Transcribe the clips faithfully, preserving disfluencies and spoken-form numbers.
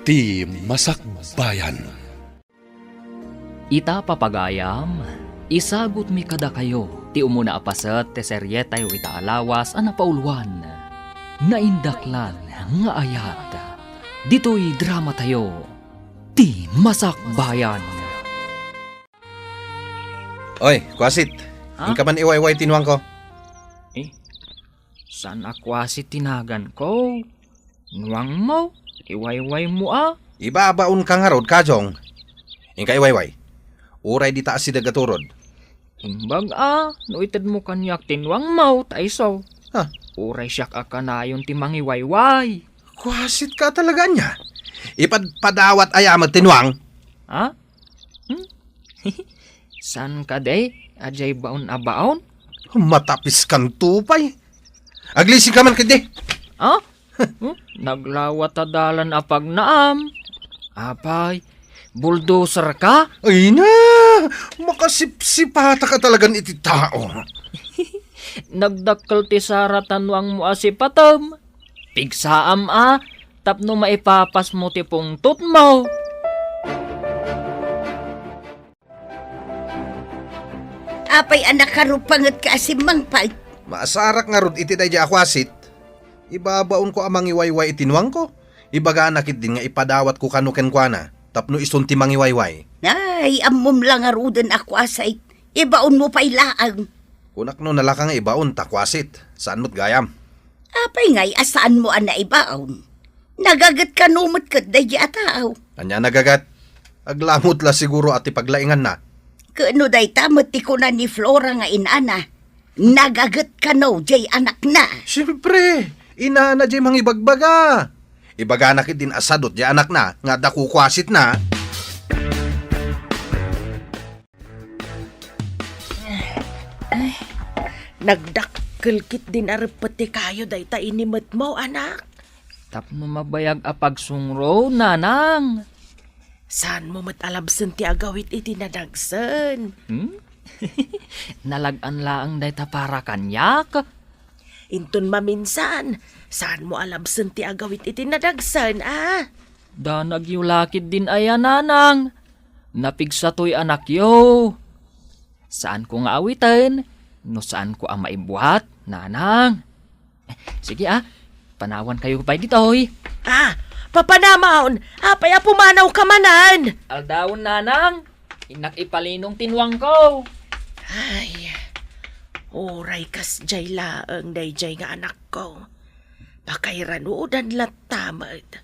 Ti Masakbayan. Ita, papagayam, isagutmi kadakayo ti umuna a paset ti serietayo ita a lawas a napauluan, Naindaklan nga Ayat. Ditoy dramatayo, Ti Masakbayan. Oy, kuasit. Ha? Inka man iwayway ti nuangko. Eh, saan a kuasit ti naganko? Nuangmo, iwaywaymo a. Ibabaonka ngarud, Kajong. Inka iwayway. Uray dita asideg a turod. Imbag a, no itedmo kaniak ti nuangmo, ta isu. Ha? Uray siak a kanayon ti mangiwayway. Kuasitka talaga ania? Ipadpadawat aya met ti nuang? Ha? Hmm? Saan kadi? Adiay baon a baon? Matapiskanto pay. Aglisinka man ketdi. Ha? Hmm? Naglawa ta dalan a pagnaam. Apay, bulldozer ka? Ay na! Makasipsipata ka talagan iti tao. Nagdakkel ti sara ta nuangmo a sipatem. Pigsaam a, tapno maipapasmo ti pungtotmo. Apay a nakarupangetka a simmangpet? Maasarak ngarud iti daydiay a kuasit. Ibabaonko a mangiwayway iti nuangko. Ibagana ketdin nga ipadawatko kano kenkuana tapno isun ti mangiwayway. Ay, ammom la ngaruden a kuasit. Ibaonmo pay laeng. Kunak no nalaka nga ibaon ta kuasit. Saan met gayam? Apay ngay a saanmo a naibaon? Nagaget kano met ket daydiay a tao? Ania a nagaget? Aglamut la siguro a ti paglainganna. Ket no dayta met ti kuna ni Flora nga inana, nagaget kano diay anakna? Siempre, inana diay mangibagbaga. Ibagana ketdin a sadut diay anakna nga adda kukuasitna. Ay, nagdakkel ketdin a reppet ti kayo dayta inimetmo, anak. Tapno mabayag a pagsungro, nanang. Saanmo met a labsen ti agawid iti nadagsen? Hmm? Nalag-an laeng dayta para kaniak. Inton maminsan, saanmo a labsen ti agawid iti nadagsen, a? Danagyo la ketdin aya, nanang. Napigsatoy anakyo. Saanko nga awiten no saanko a maibuat, nanang. Sige, a, panawankayo pay ditoy. A, papanamaon, apay a pumanawka manen? Aldawen, nanang, innak ipalinong ti nuangko. Ay, uray kasdiay laeng daydiay nga anakko. Pakairanudan latta met.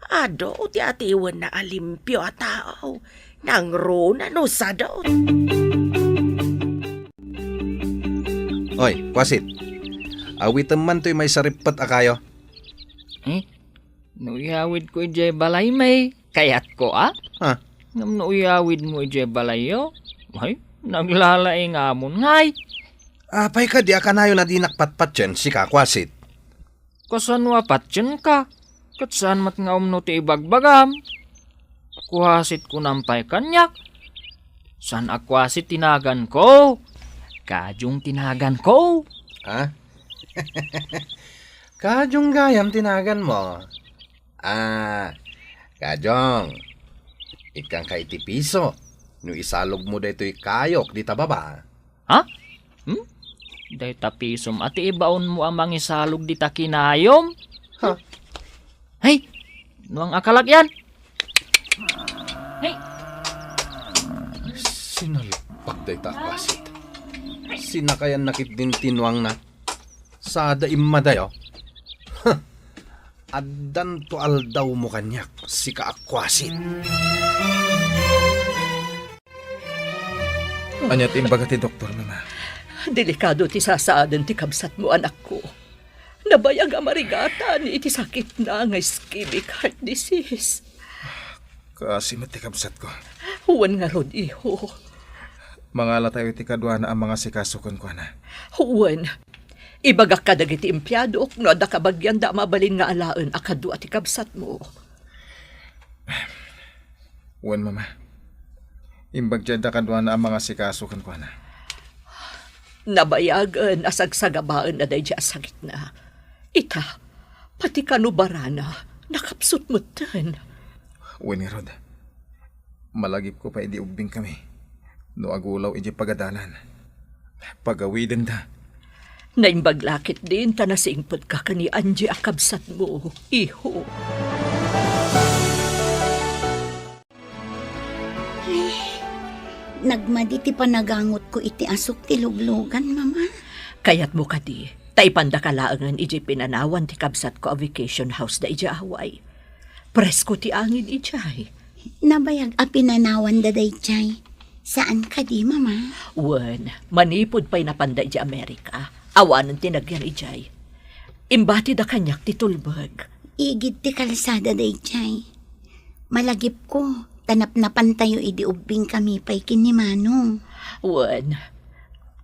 Adu ti atiwenna a limpio a tao, nangruna no sadu. Oy, kuasit. Awitem man toy maysa reppet a kayo. Eh, no iyawidko idiay balaymi, kayatko a? Ha? Ngem no iyawidmo idiay balayyo, ay, naglalaing amon ngay. Apay kadi a kanayon a dinak patpatien, sika, kuasit? Kasano a patienka? Ket saan met nga umno ti ibagbagam. Kuasit kunam pay kaniak. Saan a kuasit ti naganko. Kajong ti naganko. Ha? Kajong gayam ti naganmo. Ah, Kajong. Ikkanka iti piso no isalogmo daytoy kayok dita baba. Ha? Hmm? Dayta pisom a ti ibaonmo a mangisalog dita kinayom? Ha? Hey, nuang a kalak yan. Hey. Sinalpak dayta a kuasit. Sinakayanna ketdin ti nuangna. Sada immadayo. Huh. Addanto aldawmo kaniak, sika a kuasit. Ania ti imbaga ti doktor, mama? Delikado ti sasaaden ti kabsatmo, anakko. Nabayag a marigatan iti sakitna nga ischemic heart disease. Kaasi met ti kabsatko. Wen ngarud, iho. Mangalatayo iti kaduana a mangasikaso kenkuana. Wen, ibagak kadagiti empleyadok no adda kabagianda a mabalin nga alaen a kadua ti kabsatmo. Wen, mama. Imbag ti adda kaduana a mangasikaso kenkuana. Nabayagen a sagsagabaenna daydiay a sakitna. Ita, pati kano barana, nakapsut metten. Wen ngarud, malagipko pay idi ubbingkami no agulaw idiay pagadalan. Pagawidenda. Naimbag la ketdin ta nasingpetka ken ni Angie a kabsatmo, iho. Ay, nagmadi ti panagangotko iti asuk ti luglugan, Mama. Kayatmo kadi, ta ipandaka laengen idiay pinanawan ti kabsatko a vacation house da idiay Hawaii. Presko ti angin idiay. Nabayag a pinanawanda daydiay. Saan kadi, Mama? Wen, manipud pay napanda idiay Amerika, awanen ti nagyan idiay. Imbatida kaniak ti tulbeg. Igid ti kalsada daydiay. Malagipko, ta napnapantayo idi ubbingkami pay ken ni Manong. Wen,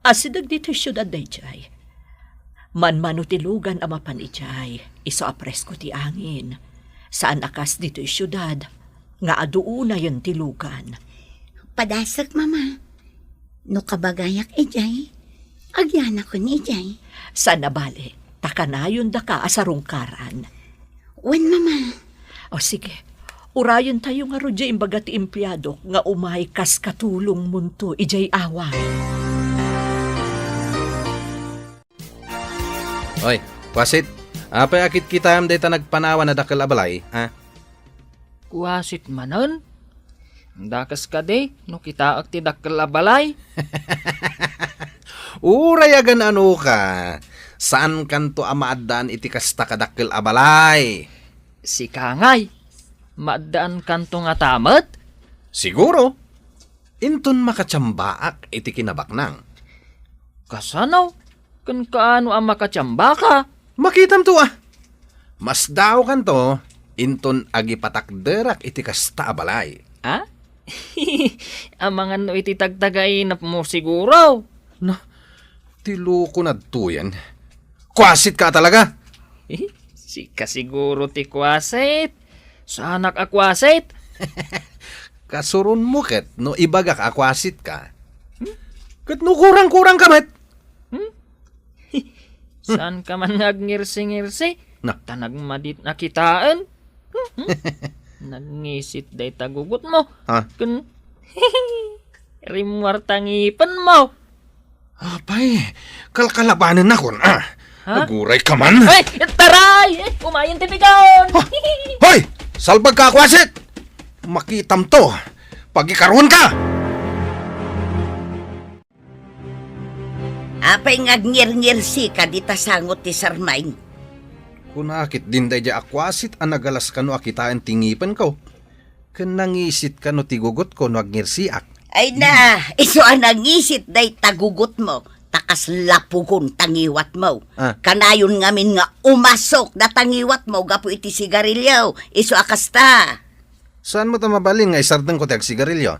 asideg ditoy siudad daydiay. Manmano ti lugan a mapan idiay, isu a presko ti angin. Saan a kas ditoy siudad, nga adu unayen ti lugan. Padasek, Mama. No kabagayak idiay, agyanakon idiay. Saan a bale, ta kanayondaka a sarungkaran. Wen, Mama. O sige, urayentayo ngarud diay imbaga ti empleadok nga umay kas katulongmonto idiay away. Oy, kuasit, apay a kitkitaem dayta nagpanawan a dakkel a balay, ha? Kuasit manen? Dakes kadi no kitaek ti dakkel a balay? Uray agan-anoka, saankanto a maaddaan iti kasta kadakkel a balay. Sika ngay, maaddaankanto ngata met? Siguro. Inton makatsambak iti kinabaknang. Kasano? Ken kaano a makatsambaka? Makitamto a. Masdaokanto inton agipatakderak iti kasta a balay. Ha? Amangan no iti tagtagainepmo siguro. Na, ti loko nadtoyen. Kuasitka talaga? Sika siguro ti kuasit. Saanak a kuasit. Kasuronmo ket no ibagak a kuasitka. Hmm? Ket no kurang-kurangka met. Hmm? Saanka man nga agngirsi-ngirsi? Na. Ta nagmadit a kitaen. Hmm? Nagngisit dayta gugotmo. Ha? Ken rimmuar ta ngipenmo. Apay, kalkalabanennakon, a. Ha? Agurayka man. Ay, taray! Eh, umayen ti pigaon! Ha? Hoy! Salbagka a kuasit! Makitamto! Pagikaruanka! Apay nga agngirngirsika dita sango ti sarmaing? Kuna ketdin daydiay a kuasit a nagalas kano a kitaen ti ngipenko. Ken nangisit kano ti gugotko no agngirsiak. Ay na, isu a nangisit dayta gugotmo, ta kasla pugon ta ngiwatmo. Ah. Kanayon ngamin nga umasok data ngiwatmo gapu iti sigarilio, isu a kasta. Saanmo ta mabalin nga isardengko ti agsigarilio?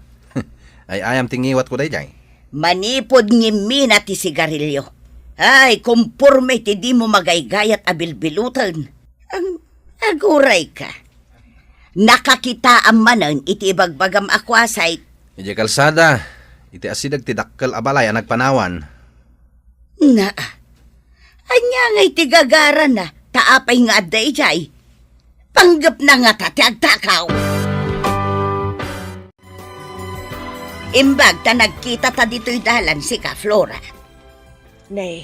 Ay-ayam ti ngiwatko daydiay. Manipud ngimmina ti sigarilio. Ay, komporme ti dimo magaygayat a bilbiloten. Ang agurayka. Nakakitaam manen iti ibagbagam a kuasit. Idiay kalsada, iti asideg ti dakkel a balay a nagpanawan. Naa, ania ngay ti gagarana, ta apay nga adda idiay? Panggepna ngata ti agtakaw. Imbag ta nagkitata ditoy dalan sika, Flora. Ne,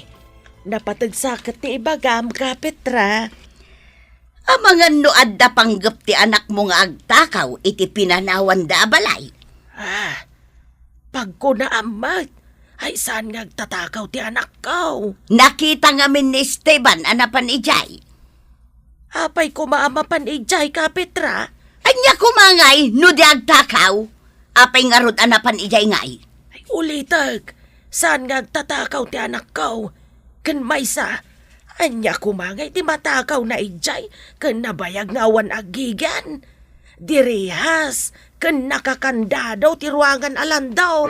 napateg sa ket ti ibagam, Kapetra. Amangan no adda panggep ti anakmo nga agtakaw iti pinanawanda a balay? Ah, pagkunaam met, ay saan nga agtatakaw ti anakko? Nakita ngamin ni Esteban a napan idiay. Apay koma a mapan idiay, Kapetra? Ania koma ngay no di agtakaw? Apay ngarud a napan idiay ngay? Ay, ulitek, saan nga agtatakaw ti anakko? Ken maysa, ania koma ngay ti matakawna idiay ken nabayag nga awan agigen? Direhas ken nakakandado ti ruangan a landok.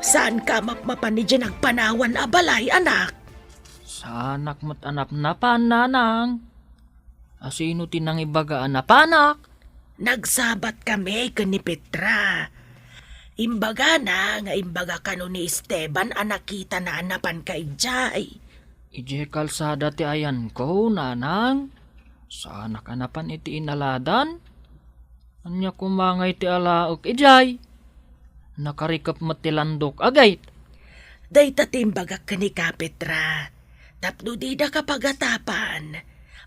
Saanka a mapmapan idiay nagpanawan a balay, anak? Saanak met a napnapan, nanang. Asino ti nangibaga a napanak? Nagsabatkami ken ni Petra. Imbagana nga imbaga kano ni Esteban a nakitana a napanka idiay. Idiay kalsada ti ayanko, nanang. Saanak a napan iti inaladan. Ania koma ngay ti alaek idiay? Nakarikep met ti landok a gate. Dayta ti imbagak ken ni Kapetra. Tapno dida ka pagatapan,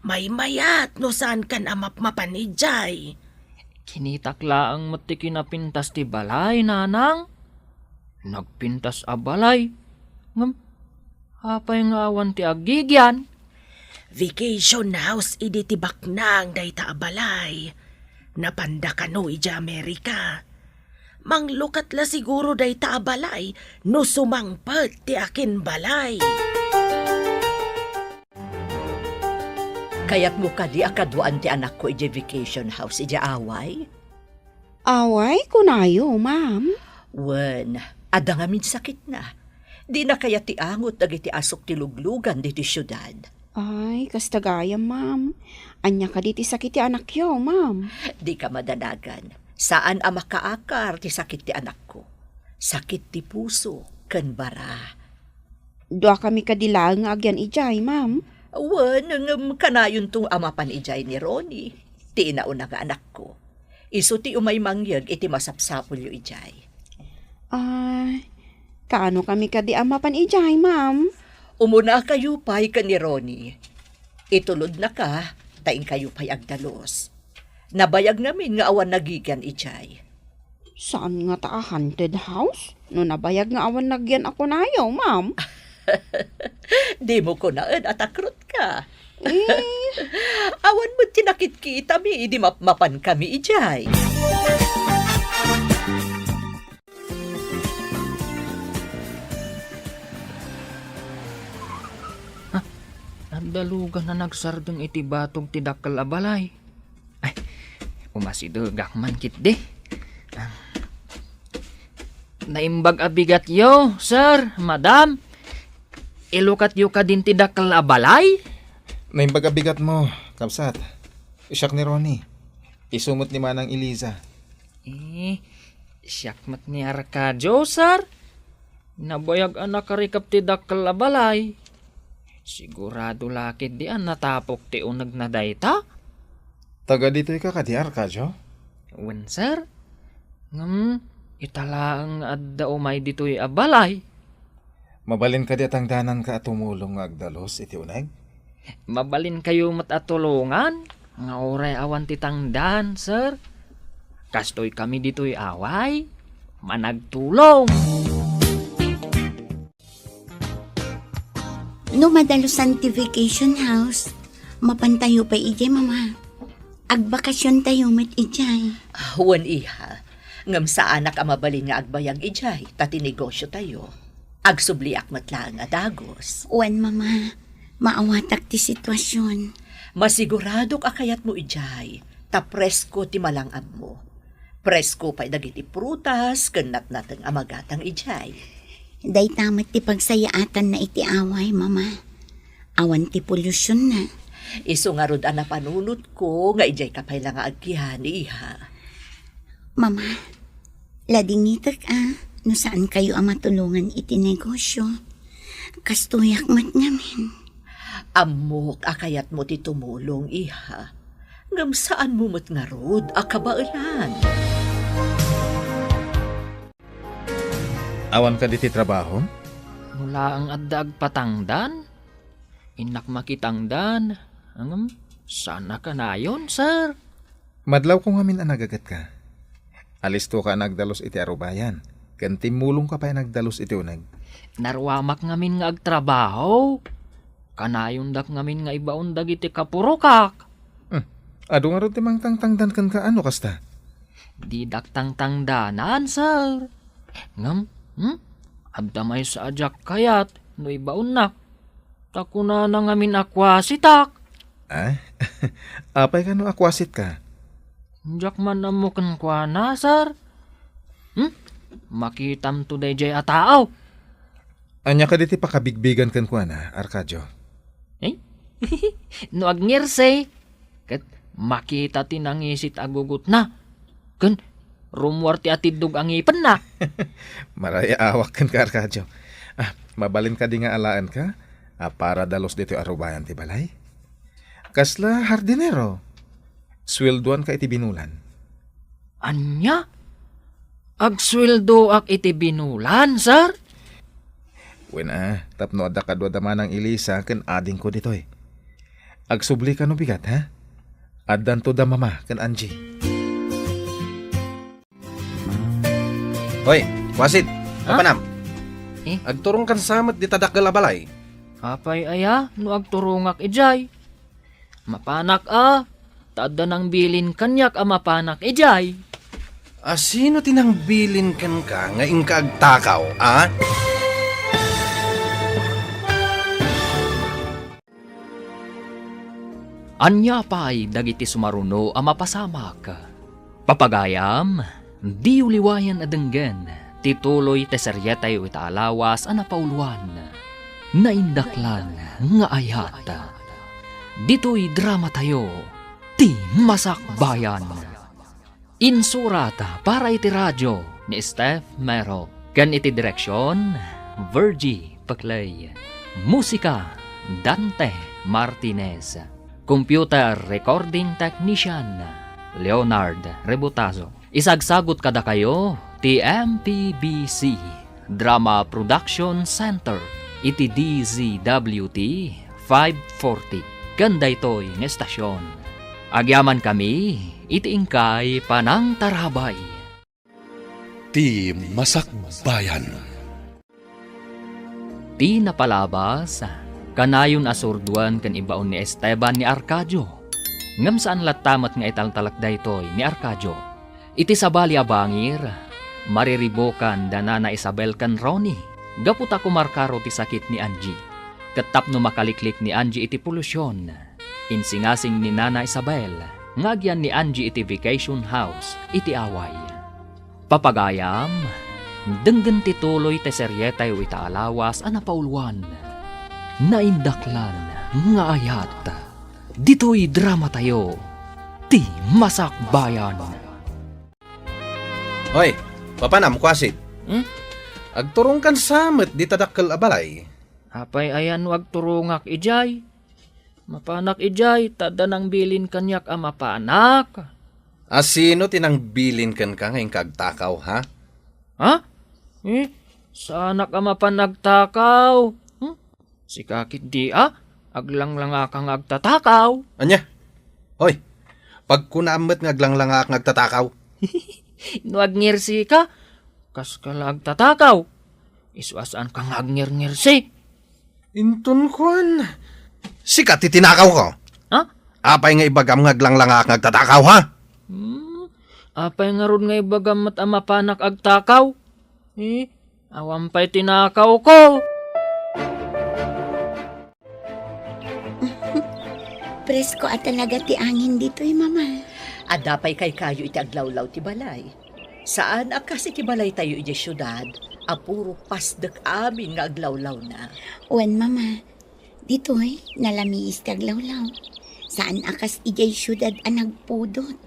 maymayat no saankan a mapmapan idiay. Kinitak laeng met ti kinapintas ti balay, nanang. Nagpintas a balay. Ngem, apay nga awan ti agigian? Vacation house idi ti baknang dayta a balay. Napanda kano idiay Amerika. Manglukat la siguro dayta a balay no sumangpet ti akinbalay. Kayatmo kadi a kaduaan ti anakko idiay vacation house idiay Hawaii? Hawaii, kunayo, ma'am? Wen, adda ngamin sakitna. Dina kayat ti angot dagiti asok ti luglugan ditoy siudad. Ay, kasta gayam, ma'am. Ania kadi ti sakit ti anakyo, ma'am? Dika madanagan. Saan a makaakar ti sakit ti anakko. Sakit ti puso ken bara. Duakami kadi laeng nga agian idiay, ma'am? Wen, ngem kanayonto a mapan idiay ni Ronnie, ti inauna nga anakko. Isu ti umay mangyeg iti masapsapulyo idiay. Ah, kaano kami kadi a mapan idiay, ma'am? Umunakayo pay ken ni Ronnie. Itulodnaka, ta inkayo pay agdalus. Nabayag ngamin nga awan nagigian idiay. Saan ngata a haunted house? No nabayag nga awan nagian a kunayo, ma'am. Dimo kunaen a takrutka. Eh? Awan met ti nakitkitami idi mapmapankami idiay. Ah, adda lugan a nagsardeng iti batog ti dakkel a balay. Ay, umasidegak man ketdi. Naimbag a bigatyo, sir, madam. Ilukatyo kadin ti dakkel a balay? Naimbag a bigatmo, kabsat. Siak ni Ronnie. Isu met ni Manang Eliza. Eh, siak met ni Arcadio, sir. Nabayag a nakarikep ti dakkel a balay. Sigurado la ketdi a natapok ti unegna dayta? Taga ditoy ka kadi, Arcadio? Wen, sir. Ngem, ita laeng nga adda umay ditoy a balay. Mabalin kadi a tangdananka a tumulong nga agdalus iti uneg? Mabalinkayo met a tulongan nga uray awan ti tangdan, sir. Kastoy kami ditoy away, managtulong. No madalusan ti vacation house, mapantayo pay idiay, Mama. Agbakasiontayo met idiay. Ah, wen, iha. Ngem saanak a mabalin nga agbayag idiay, ta ti negosiotayo. Agsubliak met laeng a dagus. Wen, Mama. Maawatak ti situasion. Masiguradok a kayatmo idiay, ta presko ti malang-abmo. Presko pay dagiti prutas ken natnateng a magatang idiay. Dayta met ti pagsayaatanna iti away, Mama. Awan ti polusyon na. Isu ngarud a napanunotko nga idiay ka pay la nga agkian, iha. Mama, ladingitek a no saan kayo a matulongan iti negosyo. Kastoyak met ngamin. Ammok a kayatmo ti tumulong, iha. Ngem saanmo met ngarud a kabaelan. Awan kadi ti trabaho? No laeng adda agpatangdan, innak makitangdan. Ngem, saan a kanayon, sir? Madlawko ngamin a nagagetka. Alistoka a nagdalus iti arubayan, ken timmulongka pay a nagdalus iti uneg. Naruamak ngamin nga agtrabaho. Kanayondak ngamin nga ibaon dagiti kapurokak. Hmm. Adu ngarud ti mangtangtangdan kenka a no kasta? Didak tangtangdanan, sir. Ngem, hmm? Adda maysa a diak kayat no ibaonnak. Ta kunana ngamin a kuasitak. Ah? Apay kano a kuasitka? Diak man ammo kenkuana, sir. Hmm? Makitamto daydiay a tao. Ania kadi ti pakabigbigan kenkuana, Arcadio? Eh? No agngirsay, ket makita ti nangisit a gugotna, ken rummuar ti atiddog a ngipenna. Marayaawak kenka, Arcadio. Ah, mabalin kadi nga alaenka a para dalus ditoy arubayan ti balay? Kasla hardinero? Sueldoanka iti binulan. Ania? Agsueldoak iti binulan, sir? Wen a, tapno adda kaduada manang Elisa ken adingko ditoy. Agsubli ka no bigat, ha? Addanto da Mama ken Angie. Hoy, Wasit, Ha? Mapanam. Eh? Agturongkan sa met dita dakkel a balay. Apay aya no agturongak idiay? Mapanak a, ta adda nangbilin kaniak a mapanak idiay. A, sino ti nangbilin kenka nga inka agtakaw, a? Ania pay dagiti sumaruno a mapasamak? Papagayam, diyo liwayan a denggen ti tuloy ti serietayo ita a lawas a napauluan, Naindaklan nga Ayat. Ditoy dramatayo, ti Masakbayan. Insurat para iti radio ni Steph Mero ken iti direksion, Virgie Peclay. Musika, Dante Martinez. Computer recording technician, Leonard Rebotazo. Isagsagut kadakayo ti M P B C Drama Production Center iti D Z W T five forty ken daytoy nga estasion. Agyamankami iti inkay panangtarabay. Ti Masakbayan. Ti napalabas, kanayon a surdoen ken ibaon ni Esteban ni Arcadio. Ngem saan latta met nga italtalek daytoy ni Arcadio. Iti sabali a bangir, mariribukan da Nana Isabel ken Ronnie gapu ta kumarkaro ti sakit ni Angie. Ket tapno makaliklik ni Angie iti polusyon, insingasing ni Nana Isabel nga agyan ni Angie iti vacation house iti Hawaii. Papagayam, denggen ti tuloy ti serietayo ita a lawas a napauluan, Naindaklan nga Ayat. Ditoy dramatayo, ti Masakbayan. Hoy, papanam, kuasit. Hmm? Agturongkan sa met dita dakkel a balay. Apay aya no agturongak idiay? Mapanak idiay, ta adda nangbilin kaniak a mapanak. A, sino ti nangbilin kenka nga inka agtakaw, ha? Ha? Eh, saanak a mapan agtakaw. Hmm? Sika ketdi a, aglanglangaka nga agtatakaw. Ania? Hoy, pagkunaam met nga aglanglangak nga agtatakaw. No agngirsi ka, kas ka la agtatakaw. Isu a saan ka nga agngirngirsi. Inton kuan, sika ti tinakaw ko. Ha? Apay nga ibagam nga aglanglangak nga agtatakaw, ha? Hmm? Apay ngarud nga ibagam met a mapanak agtakaw? Eh, awan pay tinakaw ko. Presko a talaga ti angin ditoy, Mama. Adda pay kaykayo iti aglawlaw ti balay. Saan a kas iti balaytayo idiay siudad a puro pasdek amin nga aglawlawna. Wen, Mama, ditoy nalamiis ti aglawlaw. Saan a kas idiay siudad a nagpudot.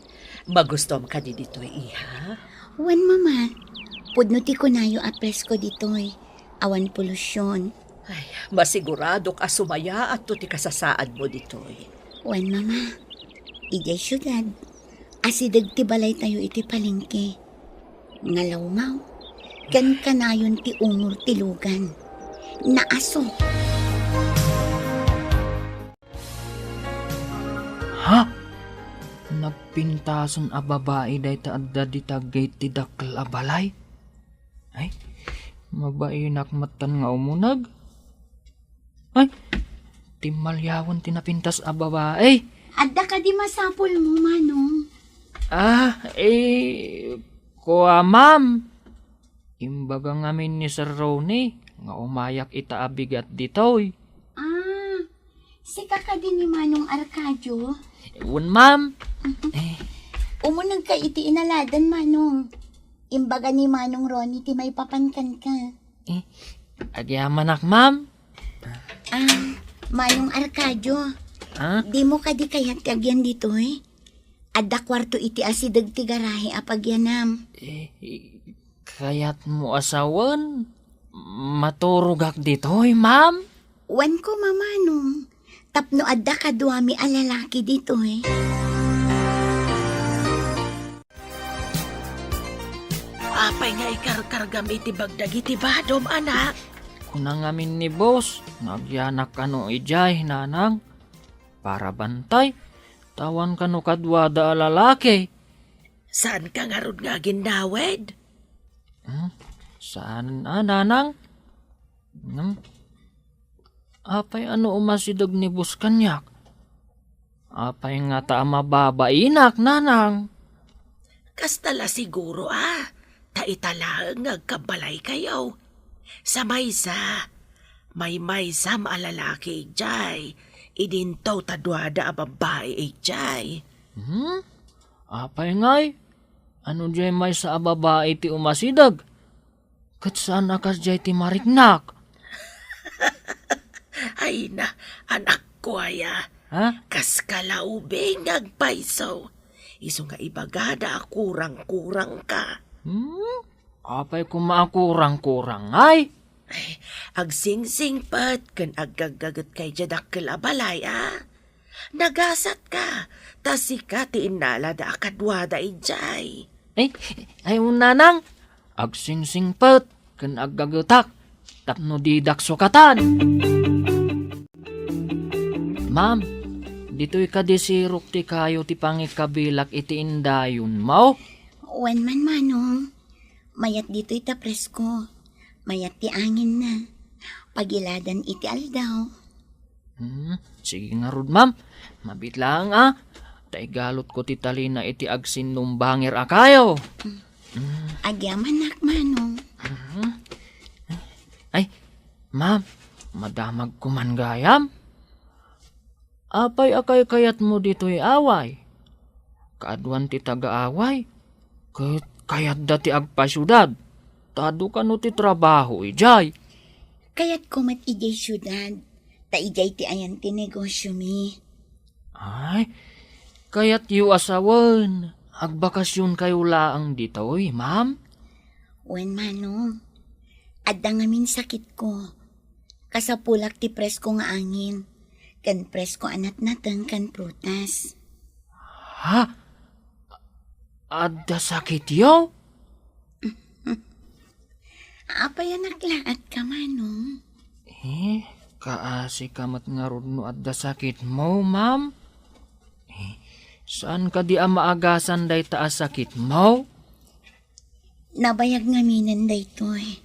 Magustuam kadi ditoy, iha? Wen, Mama, pudno ti kunayo a presko ditoy. Awan polusyon. Ay, masiguradok a sumayaatto ti kasasaadmo ditoy. Wen, Mama, idiay siudad, asideg ti balaytayo iti palengke. Ngalawmaw, ken kanayon ti umor ti lugan. Naaso. Ha? Nagpintasen a babai dayta adda dita gayet ti dakkel a balay? Ay, mabainak metten nga umuneg. Ay, timmaliawen ti napintas a babai. Adda kadi masapulmo, Manong? Ah, eh, kua, ma'am. Imbaga ngamin ni Sir Ronnie nga umayak ita a bigat ditoy. Ah, sika kadi ni Manong Arcadio? Wen, ma'am. Eh. Umunegka iti inaladan, Manong. Imbaga ni Manong Ronnie ti maipapan kenka. Eh, agyamanak, ma'am. Ah, Manong Arcadio. Ah? Dimo kadi kayat ti agyan ditoy? Adda kuarto iti asideg ti garahe a pagyanam. Eh, kayatmo a sawen? Maturogak ditoy, ma'am? Wen ko, Manong. tapno adda kaduami a lalaki ditoy. Apay nga ikarkargam iti bag dagiti badom, anak? Kuna ngamin ni boss nga agyanak kano idiay, nanang, para bantay, ta awan kano kaduada a lalaki. Saanka ngarud nga aginnawed? Hmm? Saan a, nanang? Hmm? Apay a no umasideg ni boss kaniak? Apay ngata a mababainak, nanang? Kasta la siguro a, ta ita laeng nga agkabbalaykayo. Sa maysa, maymaysam a lalaki idiay, idinto ta duada a babbai idiay. Hmm? Apay ngay? Ano diay maysa a babai ti umasideg? Ket saan a kasdiay ti mariknak? Ay na, anakko aya. Ha? Kaska la ubing nga agpayso. Isu nga ibagada a kurang-kurangka. Hmm? Apay koma a kurang-kurang, ay? Ay, agsingsingpet ken aggaggagetka idiay dakkel a balay, a? Nagasatka, ta sika ti innalada a kaduada idiay. Ay, ay, nanang, agsingsingpet ken aggagetak tapno didak sukatan. Ma'am, ditoy kadi sirok ti kayo ti pangikabilak iti indayonmo? Wen man, manong. Mayat ditoy ta presko. Mayat ti anginna. Pagiladan iti aldaw. Hmm, sige ngarud, ma'am. Mabiit laeng, a. Ta igalutko ti talina iti agsinnumbangir a kayo. Hmm. Agyamanak, manong. Mhm. Ay, ma'am, madamagko man gayam. Apay a kaykayatmo ditoy away? Kaaduan ti taga-away, ket kayatda ti agpasiudad. Ta adu kano ti trabaho idiay? Kayatko met idiay siudad, ta idiay ti ayan ti negosiomi. Ay, kayatyo a sawen, agbakasionkayo laeng ditoy, ma'am? Wen, manong. Adda ngamin sakitko. Kasapulak ti presko nga angin, ken presko a natnateng ken prutas. Ha? Adda sakityo? Apay a naklaat ka, manong? Eh, kaasi ka met ngarud no adda sakitmo, ma'am? Eh, saan kadi a maagasan dayta a sakitmo? Nabayag ngaminen daytoy.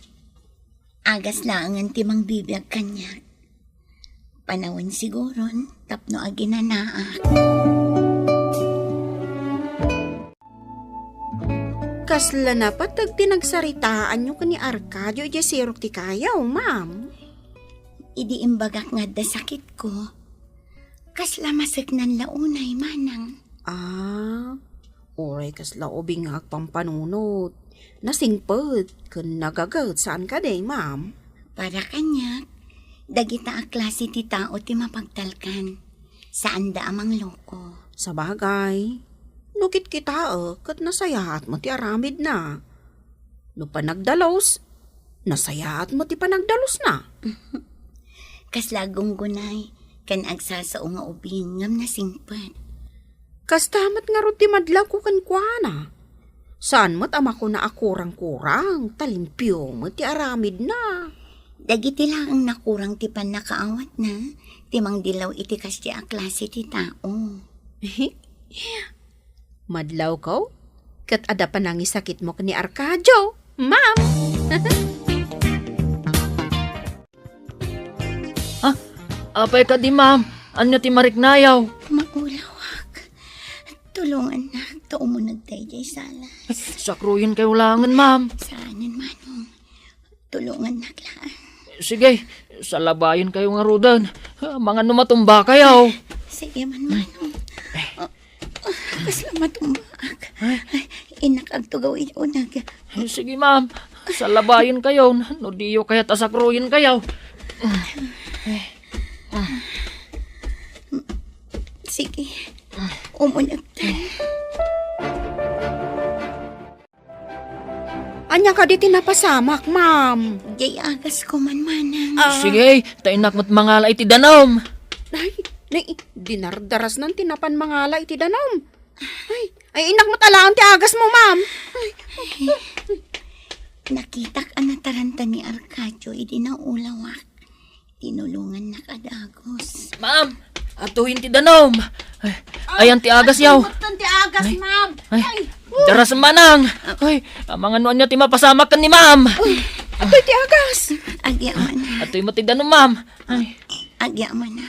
Agas laengen ti mangbibiag kaniak. Panawen siguron tapno aginanaak. Kasla napateg ti nagsaritaanyo ken ni Arcadio idiay sirok ti kayo, ma'am? Idi imbagak nga adda sakitko, kasla maseknan la unay, manang. Ah, uray kasla ubing nga agpampanunot. Nasingpet ken nagaget, saan kadi, ma'am? Para kaniak, dagita a klase ti tao ti mapagtalkan. Saanda a mangloko. Sabagay, no kitkitaek ket nasayaat met ti aramidna. No panagdalus, nasayaat met ti panagdalusna. Kasla aggunggunay ken agsasao nga ubing ngem nasingpet. Kasta met ngarud ti madlawko kenkuana. Saan met a makuna a kurang-kurang, ta limpio met ti aramidna. Dagiti laeng nakurang ti pannakaawatna, ti mangdilaw iti kasdi a klase ti tao. Madlawko, ket adda panangisakitmo ken ni Arcadio, ma'am. Ah, apay kadi, ma'am? Ania ti mariknayo? Maulawak. Tulongannak ta umuneg daydiay salas. Sakruyenkayo laengen, ma'am. Saanen, manong. Tulongannak laeng. Sige, salabayenkayo ngaruden. Amangan no matumbakayo. Sige man, manong. Ah, ah, kasla matumbaak. Ay. Ay, innak agtugaw iti uneg. Sige, ma'am. Salabayenkayo no diyo kayat a sakruyenkayo. Sige. Umunegtan. Ania kadi ti napasamak, ma'am? Diay agasko man, manang. Ah. Sige, ta innak met mangala iti danum. Ay, Nay, dinardarasnan ti napan mangala iti danum. Ay, ay, innak met alaen ti agasmo, ma'am. Ay. Nakitak a nataranta ni Arcadio idi naulawak. Tinulongannak a dagus. Ma'am, atuyen ti danum. Ay, ayan ti agas yaw. Ay, ti agas, ma'am. Ay, ay, daras manang. Ay, amangan no ania ti mapasamak ken ni ma'am. Ay, atoy ti agas. Agyaman. Atoy met ti danum, ma'am. Ay. Agyaman.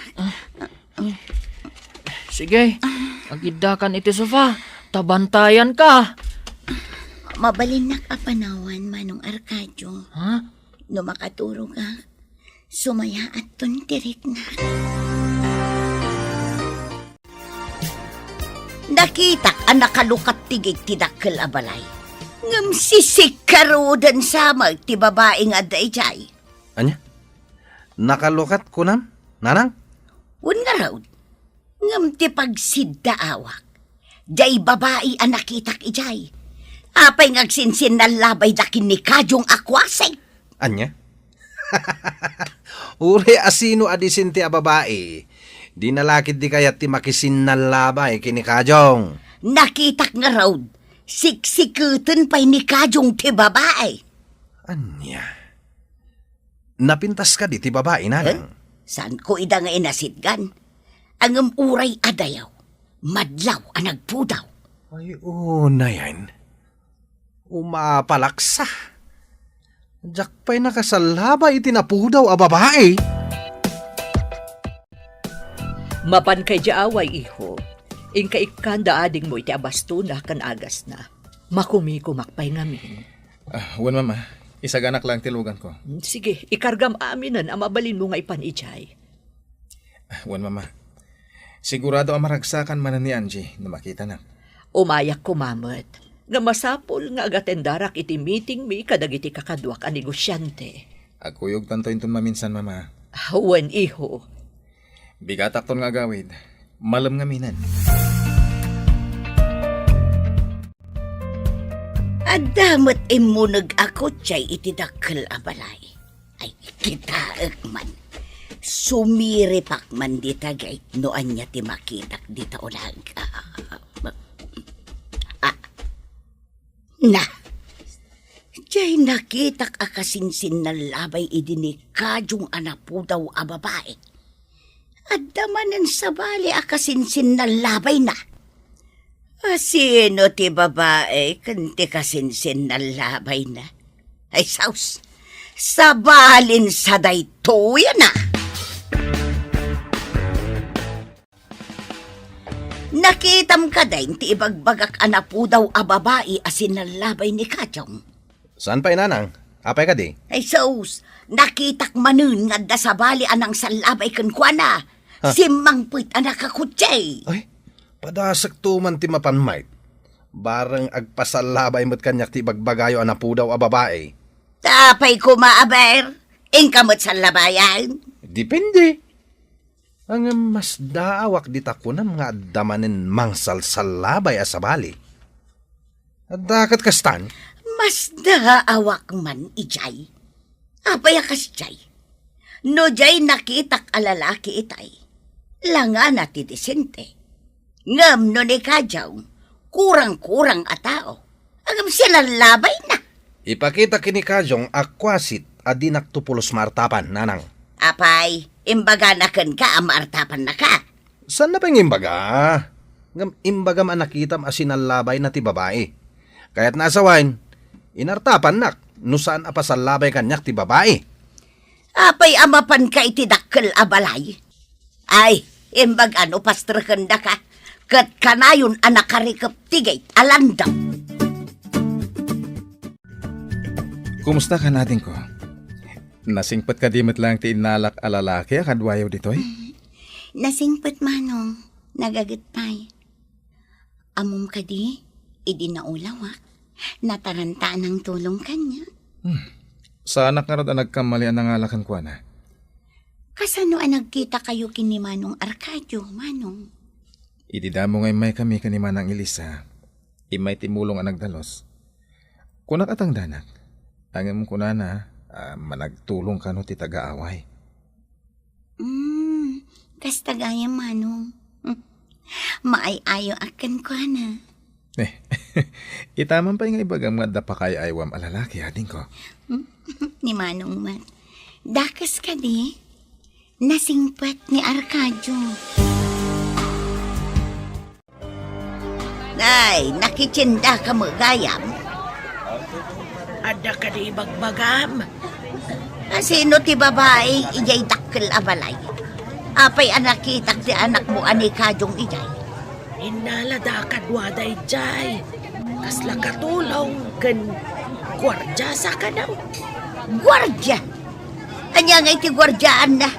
Sige, agiddakan iti sofa. Ta bantayanka. Mabalinnak a panawan, Manong Arcadio. Ha? No makaturogak, sumayaatton ti riknak. Nakitak a nakalukat ti gate ti dakkel a balay. Ngem sisikkaruden sa met ti babai nga adda idiay. Ania? Nakalukat kunam, nanang? Wen ngarud, ngem ti pagsiddaawak, diay babai a nakitak idiay. Apay nga agsinsinnallabayda ken ni Kajong a kuasek? Ania? Uray a sino a disente a babai, dina la ketdi kayat ti makisinnallabay ken ni Kajong. Nakitak ngarud, siksiketen pay ni Kajong ti babai. Ania? Napintas kadi ti babai, nanang? Eh? Saanko ida nga inasitgan? Ngem uray a dayaw, madlaw a nagpudaw. Ay, unayen. Umapalaksa. Diak pay nakasallabay iti napudaw a babai. Mapanka idiay away, iho. Inka ikkanda adingmo iti abastona ken agasna. Makumikumak pay ngamin. Ah, wen, Mama. Isaganak lang ti luganko. Mm, sige, ikargam aminen a mabalinmo nga ipan idiay. Ah, wen, Mama. Sigurado a maragsakan manen ni Angie no makitanak. Umayak koma met. Nga masapul nga agatendarak iti meetingmi kadagiti kakaduak a negosiante. Agkuyogtanto inton maminsan, Mama. Ah, wen, iho. Bigatakton nga agawid. Malem ngaminen. Adda met immuneg a kotse iti dakkel a balay. Ay, kitaek man. Sumiripak man dita gate no ania ti makitak dita ulag. Ah, ah, na. Diay nakitak a kasinsinnallabay idi ni Kajong a napudaw a babai. Adda manen sabali a kasinsinnallabayna. A sino ti babai ken ti kasinsinnallabayna? Ay, saus. Sabalin sa daytoy, ana. Nakitam kadi ti ibagbagak a napudaw a babai a sinallabay ni Kajong? Saan pay, nanang? Apay kadi? Ay, sus, nakitak manen nga adda sabali a nangsallabay kenkuana. Ha? Simmangpet a nakakotse. Ay, padasekto man ti mapan, Mike. Bareng agpasallabay met kaniak ti ibagbagayo a napudaw a babai. Apay koma, aber? Inka met sallabayan? Depende. Ngem masdaawak dita kunam nga adda manen mangsalsallabay a sabali. Adda ket kastan? Masdaawak man idiay. Apay a kasdiay? No diay nakitak a lalaki itay, langana ti disente. Ngem no ni Kajong, kurang-kurang a tao. Ngem sinallabay na. Ipakita ken ni Kajong a kuasit a dinakto pulos maartapan, nanang. Apay, imbagana kenka a maartapannaka? Saan na pay nga imbaga? Ngem imbagam a nakitam a sinallabay na ti babai. Kayatna a sawen, inartapannak no saan a pasallabay kaniak ti babai. Apay a mapanka iti dakkel a balay? Ay, imbag a no pastrekendaka, ket kanayon a nakarikep ti gate a landam. Kumusta ka, adingko? Nasingpet kadi met laeng ti innalak a lalaki a kaduayo ditoy? Nasingpet, Manong. Nagaget pay. Ammom kadi, idi naulawak, nataranta a nangtulong kaniak. Hmm. Saanak ngarud a nagkamali a nangala kenkuana. Kasano a nagkitakayo ken ni Manong Arcadio, Manong? Idi damo nga immaykami ken ni Manang Elisa, immay ti mulong a nagdalus. Kunak a tangdanak. Ngem kunana a managtulong kano ti taga-away. Mm, Kasta gayam, Manong. Maay-ayoak kenkuana. Eh, ita man pay nga ibagam nga adda pakaay-aywam a lalaki, adingko. Ni Manong met. Dakes kadi? Nasingpet ni Arcadio. Ay, nakitiendaka met gayam? Adda kadi ibagbagam? A, sino ti babai idiay dakkel a balay? Apay a nakitak ti anakmo a ni Kajong idiay? Innalada kaduada idiay. Kasla katulong ken guardia sa kano. Guardia? Ania nga iti guardiaanna?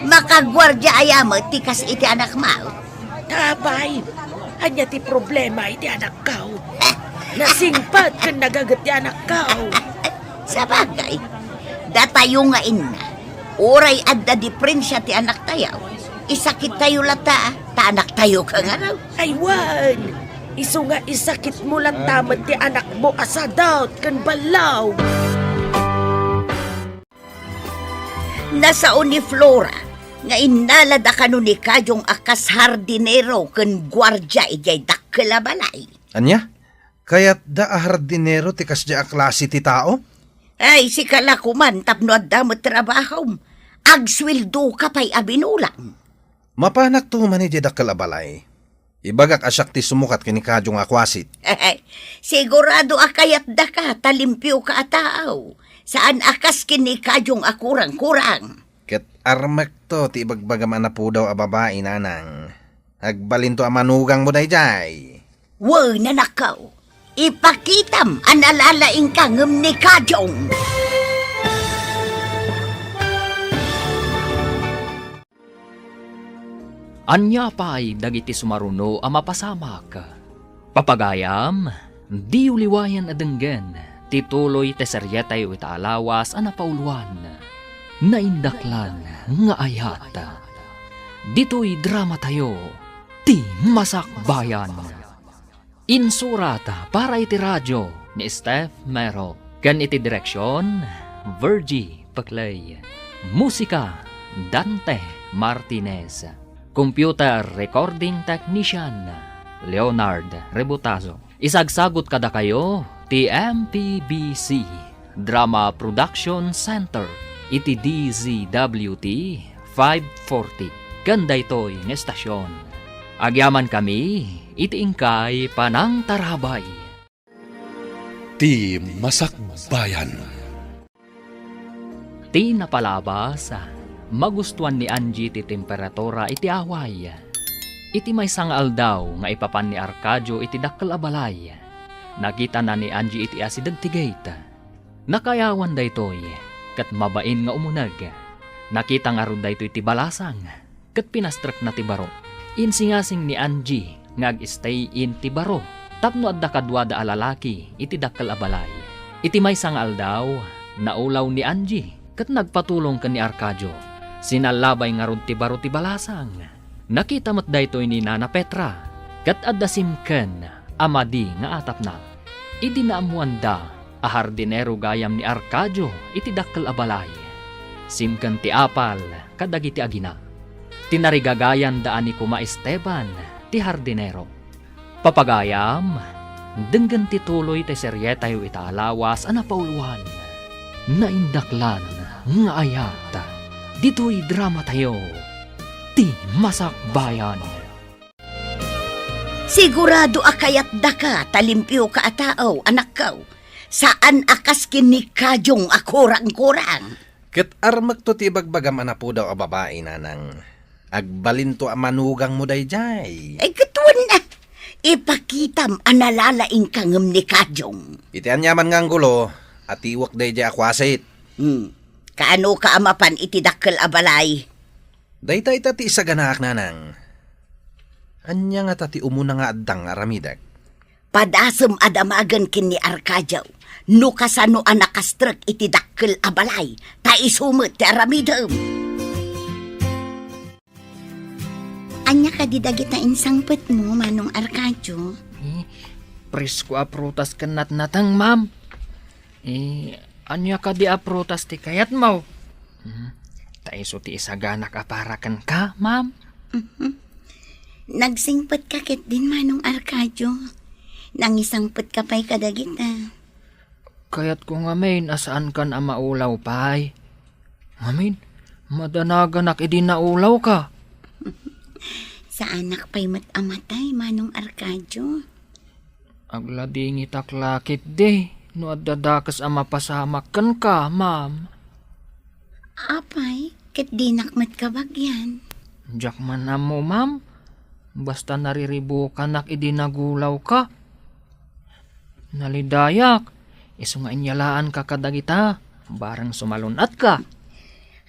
Makaguardia aya met ti kas iti anakmo? Apay, ania ti problema iti anakko? Nasingpet ken nagaget ti anakko. Sabagay, datayo nga inna, uray adda diferensia ti anaktayo, isakittayo latta, ta anaktayo ka ngarud. Ay, wen! Isu nga isakitmo latta met ti anakmo a sadot ken ballaw. Nasao ni Flora nga innalada kano ni Kajong a kas hardinero ken guardia idiay dakkel a balay. Ania? Kayatda a hardinero ti kasdiay a klase ti tao? Ay, sika la koman tapno adda met trabahom. Agsueldoka pay a binulang. Mapanakto man idiay dakkel a balay. Ibagak a siak ti sumukat ken ni Kajong a kuasit. Sigurado a kayatdaka ta limpioka a tao. Saan a kas ken ni Kajong a kurang-kurang. Ket armekto ti ibagbagam a napudaw a babai, nanang. Agbalinto a manugangmo daydiay. Wen, anakko. Ipakitam a nalalaingka ngem ni Kajong. Ania pay dagiti sumaruno a mapasamak? Papagayam, diyo liwayan a denggen ti tuloy ti serietayo ita a lawas a napauluan, Naindaklan nga Ayat. Ditoy dramatayo, ti Masakbayan. Insurat para iti radio ni Steph Mero, ken iti direksion, Virgie Peclay. Musika, Dante Martinez. Computer recording technician, Leonard Rebutazo. Isagsagut kadakayo ti M P B C Drama Production Center iti D Z W T five forty ken daytoy nga estasion. Agyamankami iti inkay panangtarabay. Ti Masakbayan. Ti napalabas, magustuan ni Angie ti temperatura iti away. Iti maysa nga aldaw nga ipapan ni Arcadio iti dakkel a balay, nakitana ni Angie iti asideg ti gate. Nakaayawan daytoy, ket mabain nga umuneg. Nakita ngarud daytoy ti balasang, ket pinastrekna ti baro. Insingasing ni Angie nga ag-stay in ti baro tapno adda kaduada a lalaki iti dakkel a balay. Iti maysa nga aldaw, naulaw ni Angie ket nagpatulong ken ni Arcadio. Sinallabay ngarud ti baro ti balasang. Nakita met daytoy ni Nana Petra, ket adda simken a madi nga atapna. Idi naammoanda a hardinero gayam ni Arcadio iti dakkel a balay, simken ti apal kadagiti agina. Tinarigagayanda a ni Kuma Esteban ti hardinero. Papagayam, denggen ti tuloy ti serietayo ita a lawas a napauluan, Naindaklan nga Ayat. Ditoy dramatayo, ti Masakbayan. Sigurado a kayatdaka ta limpioka a tao, anakko. Saan a kas ken ni Kajong a kurang-kurang. Ket armekto ti ibagbagam a napudaw a babai, nanang. Agbalinto a manugangmo daydiay. Ay, ket wen a, ipakitam a nalalaingka ngem ni Kajong. Iti aniaman nga anggulo, atiwek daydiay a kuasit. Hmm. Kaanoka a mapan iti dakkel a balay? Dayta ita ti isaganaak, nanang. Ania ngata ti umuna nga addang aramidek? Padasem a damagen ken ni Arcadio no kasano a nakastrek iti dakkel a balay, ta isu met ti aramidem. Ania kadi dagita insangpetmo, Manong Arcadio? Eh, presko a prutas ken natnateng, ma'am. Eh, ania kadi a prutas ti kayatmo? Hmm, ta isu ti isaganak a para kenka, ma'am. Nagsingpetka ketdin, Manong Arcadio. Nangisangpetka pay kadagita. Kayatko ngamin a saankan a maulaw pay. Ngamin, madanaganak idi naulawka. Saanak pay met a matay, Manong Arcadio. Agladingitak la ketdi no adda dakes a mapasamak kenka, ma'am. Apay, ket dinak met kabagian. Diak man ammo, ma'am. Basta nariribukanak idi nagulawka. Nalidayak, isu nga inyalaanka kadagita, bareng sumalun-atka.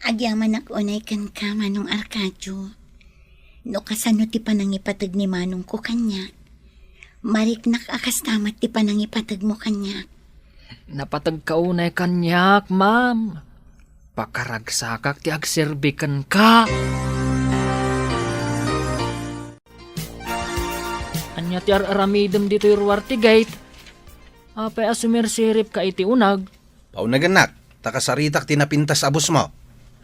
Agyamanak unay kenka, Manong Arcadio. No kasano ti panangipateg ni manongko kaniak, mariknak a kasta met ti panangipategmo kaniak. Napategka unay kaniak, ma'am. Pakaragsakak ti agserbi kenka. Ania ti ar-aramidem ditoy ruar ti gate? Apay a sumirsiripka iti uneg? Paunagennak, ta kasaritak ti napintas a bossmo.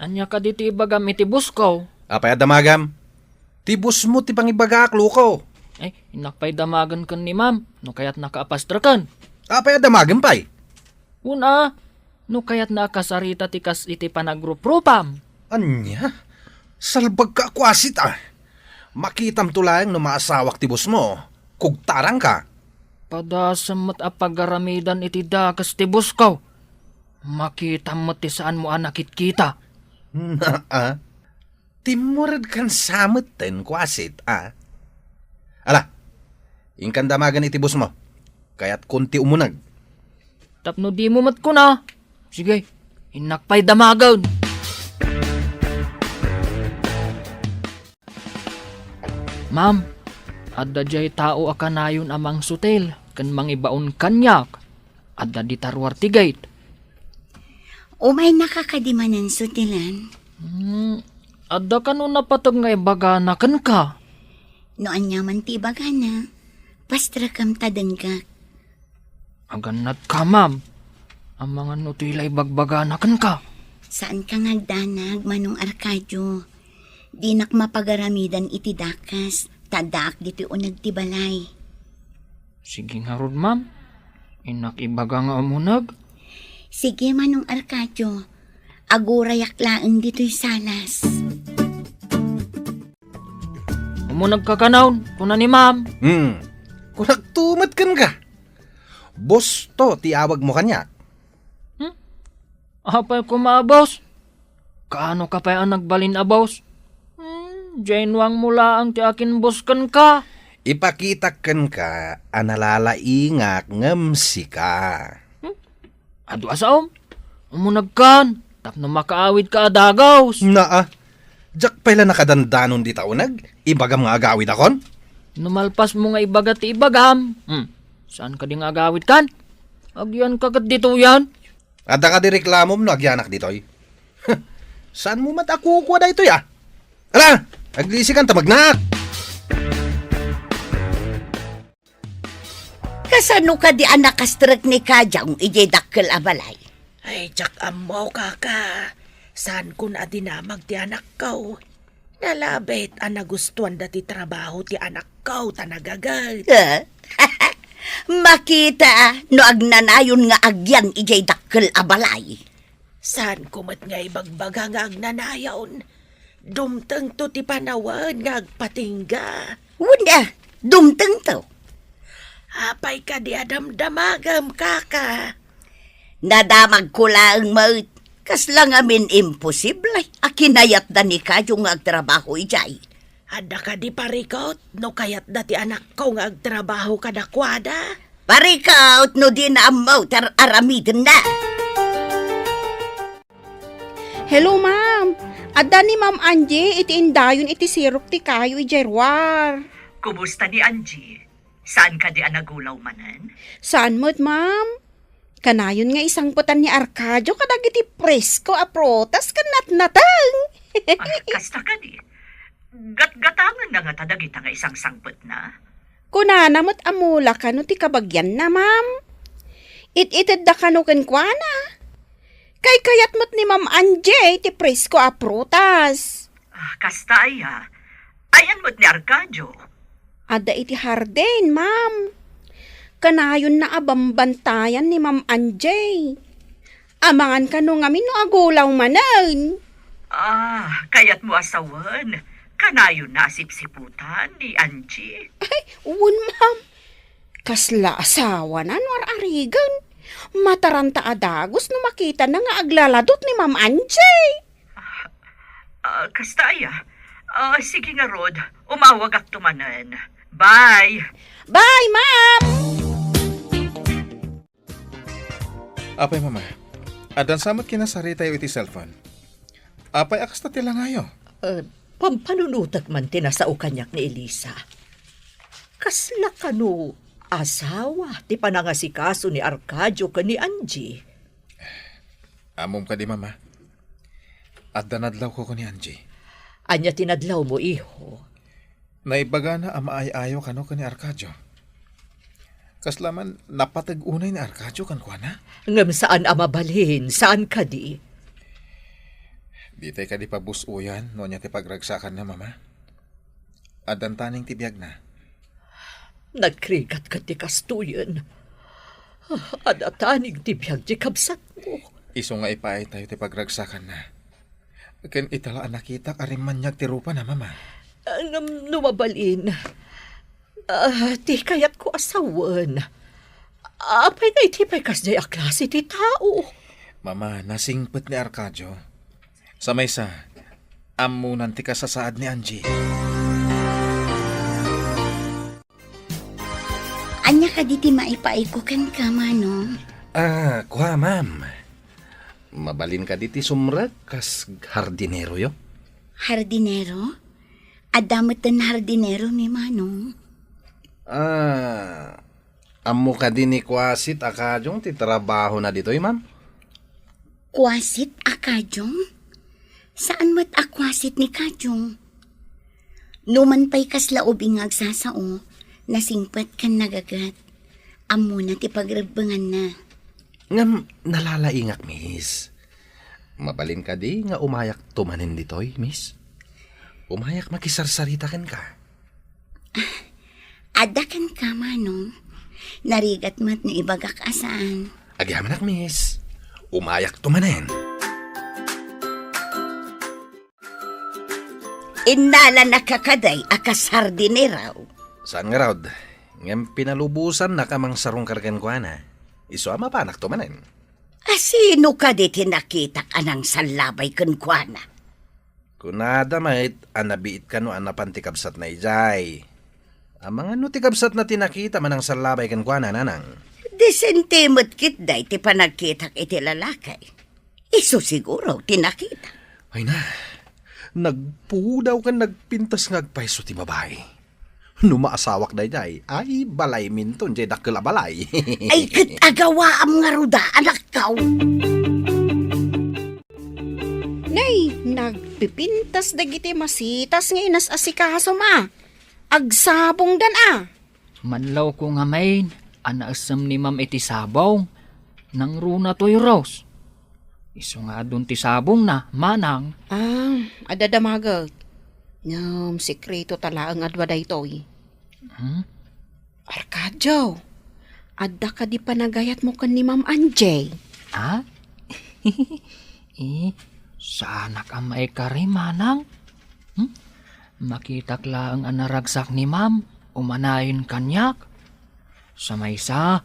Ania kadi ti ibagam iti bossko? Apay a damagam? Ti bossmo ti pangibagaak, loko. Ay, innak pay damagen ken ni ma'am, no kayatnaka a pastreken. Apay a damagem pay? Una, no kayatna a kasarita ti kas iti panagruprupam. Ania? Salbagka a kuasit, a. Makitamto laeng no maasawak ti bossmo. Kugtarangka. Padasem met a pagaramidan iti dakes ti bossko. Makitam met ti saanmo a nakitkita. Naa. Timmuredkan sa metten, kuasit, a. Ala, inkan damagen iti bossmo. Kayatkon ti umuneg. Tapno dimo met kuna. Sige, innak pay damagen. Ma'am, adda diay tao a kanayon a mangsutil ken mangibaon kaniak. Adda dita ruar ti gate. Umaynaka kadi manen sutilan? Hmm, adda kano napateg nga ibagana kenka? No aniaman ti ibagana, pastrekem ta denggak. Agannatka, ma'am. Amangan no toy la ibagbagana kenka. Saanka nga agdanag, Manong Arcadio. Dinak mapagaramidan iti dakes, ta addaak ditoy uneg ti balay. Sige ngarud, ma'am. Innak ibaga nga umuneg. Sige, Manong Arcadio. Agurayak laeng ditoy salas. Umunegka kano, kuna ni ma'am. Hmm. Kunakto met kenka. Boss to ti awagmo kaniak. Hmm? Apay koma a boss? Kaano ka pay a nagbalin a boss? Hmm, diay nuangmo laeng ti akin-boss kenka. Ipakitak kenka a nalalaingak ngem sika. Hmm? Adu a saom? Umunegkan, tapno makaawidka a dagus. Naa, diak pay la nakadandanon dita uneg, ibagam nga agawidakon? No malpasmo nga ibaga ti ibagam, hmm, saan kadi nga agawidkan? Agyanka ket ditoyen. Adda kadi reklamom no agyanak ditoy? Saanmo met a kukua daytoy, a? Ala, aglisikan ta magnaak. Kasano kadi a nakastrek ni Kajong idiay dakkel a balay? Ay, diak ammo, kaka. Saankon a dinamag ti anakko. Nalabit a nagustuanda ti trabaho ti anakko ta nagaget. Eh? Makita no agnanayon nga agyan idiay dakkel a balay. Saanko met nga ibagbaga nga agnanayon. Dumtengto ti panawen nga agpatingga. Wen a, dumtengto. Apay kadi a damdamagem, kaka? Nadamagko laeng met. Kasla ngamin imposible a kinayatda ni Kayo nga agtrabaho idiay. Adda kadi parikut no kayatda ti anakko nga agtrabaho kadakuada? Parikut no dina ammo ti ar-, aramidenna. Hello, ma'am. Adda ni Ma'am Angie iti indayon iti sirok ti kayo idiay ruar. Kumusta ni Angie? Saan kadi a nagulaw manen? Saan met, ma'am? Kanayon nga isangpetan ni Arcadio kadagiti presko a prutas ken natnateng. Ah, kasta kadi? Gatgatangenna ngata dagita nga isangsangpetna? Kunana met a mula kano ti kabagianna, ma'am. It-itedda kano kenkuana. Kaykayat met ni Ma'am Angie ti presko a prutas. Ah, kasta aya. Ayan met ni Arcadio? Adda iti hardin, ma'am. Kanayonna a bambantayan ni Ma'am Angie. Amangan kano ngamin no agulaw manen. Ah, kayatmo a sawen, kanayonna a sipsiputan ni Angie? Ay, wen, ma'am. Kasla asawana no ar-arigen. Mataranta a dagus no makitana nga aglaladut ni Ma'am Angie. Ah, kasta aya. Ah, sige ngarud, umawagakto manen. Bye! Bye, ma'am! Apay, Mama, addan sa met kinasaritayo iti cellphone? Apay a kasta ti langayo? Eh, pampanunotek man ti nasao kaniak ni Elisa. Kasla kano asawa ti panangasikaso ni Arcadio ken ni Angie? Ammom kadi, Mama? Adda nadlawko ken ni Angie. Ania ti nadlawmo, iho? Naibagana a maay-ayo kano ken ni Arcadio. Kasla man napateg unay ni Arcadio kenkuana? Ngem saan a mabalin, saan kadi? Ditay kadi pabus-oyan no ania ti pagragsakanna, Mama? Addan taning ti biagna. Nagrigat ket ti kastoyen. Adda taning ti biag ti kabsatmo. Isu nga ipaaytayo ti pagragsakanna. Ken ita la a nakitak a rimmaniag ti rupana, Mama. Ah, ngem no mabalin, ah, ti kayatko a sawen, apay nga iti pay kasdiay a klase ti tao? Mama, nasingpet ni Arcadio. Sa maysa, ammonan ti kasasaad ni Angie. Ania kadi ti maipaayko kenka, Manong? Ah, kua, ma'am. Mabalin kadi ti sumrek kas hardineroyo? Hardinero? Adda metten hardinero ni Manong? Ah, ammo kadi ni Kuasit a Kajong ti trabahona ditoy, ma'am? Kuasit a Kajong? Saan met a kuasit ni Kajong? Numan pay kasla ubing nga agsasao, nasingpet ken nagaget. Ammona ti pagrebbenganna. Ngem nalalaingak, miss. Mabalin kadi nga umayakto manen ditoy, miss? Umayak makisarsarita kenka. Adda kenka, Manong. Narigat met no ibagak a saan. Agyamanak, miss. Umayakto manen. Innalana kadi a kas hardinero? Saan ngarud, ngem pinalubosannak a mangsarungkar kenkuana. Isu a mapanakto manen. A sino kadi ti nakitak a nangsallabay kenkuana? Kunada met a nabiit kano a napan ti kabsatna idiay. Amangan no ti kabsatna ti nakita a nangsallabay kenkuana, nanang. Disente met ketdi ti panagkitak iti lalaki. Isu siguro ti nakita. Ay na, nagpudaw ken nagpintas nga agpayso ti babai. No maasawak daydiay, ay, balayminto, diay dakkel a balay. Ay, ket agawaam ngarud, anakko. Nay, nagpipintas dagiti masitas nga inas-asikasom a. Agsabongdan a. Manlawko ngamin a naessem ni Ma'am iti sabong. Nangruna toy Rose. Isu nga adun ti sabongna, manang. Ah, adda damaget. Ngem sekreto ta laeng adua daytoy. Hmm? Arcadio, adda kadi panagayatmo ken ni Ma'am Angie? Ha? Eh, saanak a maikari, manang? Hmm? Makitak laeng a naragsak ni Ma'am, umanayon kaniak. Sa maysa,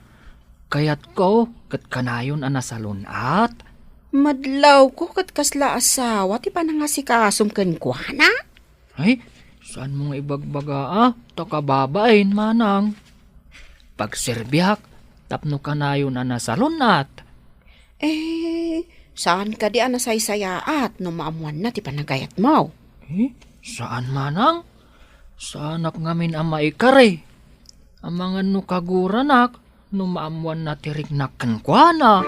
kayatko ket kanayon a nasalun-at. Madlawko ket kasla asawa ti panangasikasom kenkuana? Ay, saanmo nga ibagbaga a ta kababain, manang. Pagserbiak tapno kanayon a nasalun-at. Eh, saan kadi a nasaysayaat no maammoanna ti panagayatmo? Eh, saan, manang. Saanak ngamin a maikari. Amangan no kaguranak no maammoanna ti riknak kenkuana.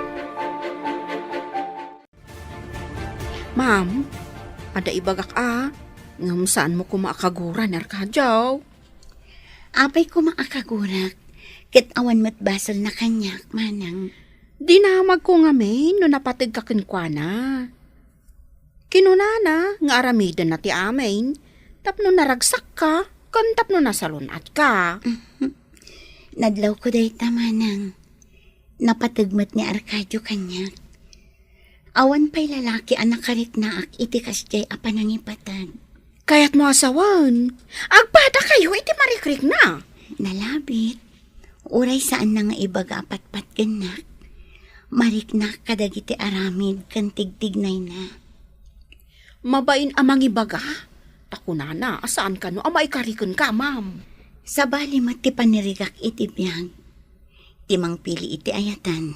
Ma'am, adda ibagak a, ngem saanmo koma a kagura ni Arcadio? Apay koma a kagurak, ket awan met basolna kaniak, manang. Dinamagko ngamin no napategka kenkuana. Kinunana nga aramidenna ti amin, Tapno naragsakka, ken tapno nasalun-atka. Nadlawko dayta, manang. Napateg met ni Arcadio kaniak. Awan pay lalaki a nakariknaak iti kasdiay a panangipateg. Kayatmo a sawen, agpadakayo iti marikrikna. Nalabit. Uray saanna nga ibaga a patpatgennak, mariknak kadagiti aramid ken tigtignayna. Mabain a mangibaga? Ta kunana a saan kano a maikarikenka, ma'am. Sabali met ti panirigak iti biag. Ti mangpili iti ayaten,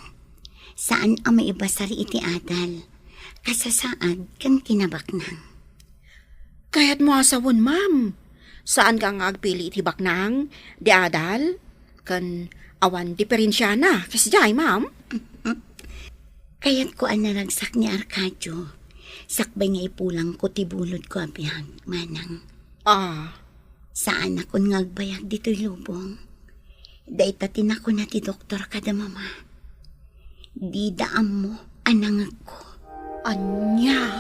saan a maibasar iti adal, kasasaad, ken kinabaknang. Kayatmo a sawen, ma'am. Saanka nga agpili iti baknang, di adal, ken awan diferensiana, kasdiay, ma'am? Kayatko a naragsak ni Arcadio, sakbay nga ipulangko ti bulodko a biag, manang. Ah. Saanakon nga agbayag ditoy lubong. Dayta ti nakuna ti doktor kada mama. Dida ammo a nangegko. Ania?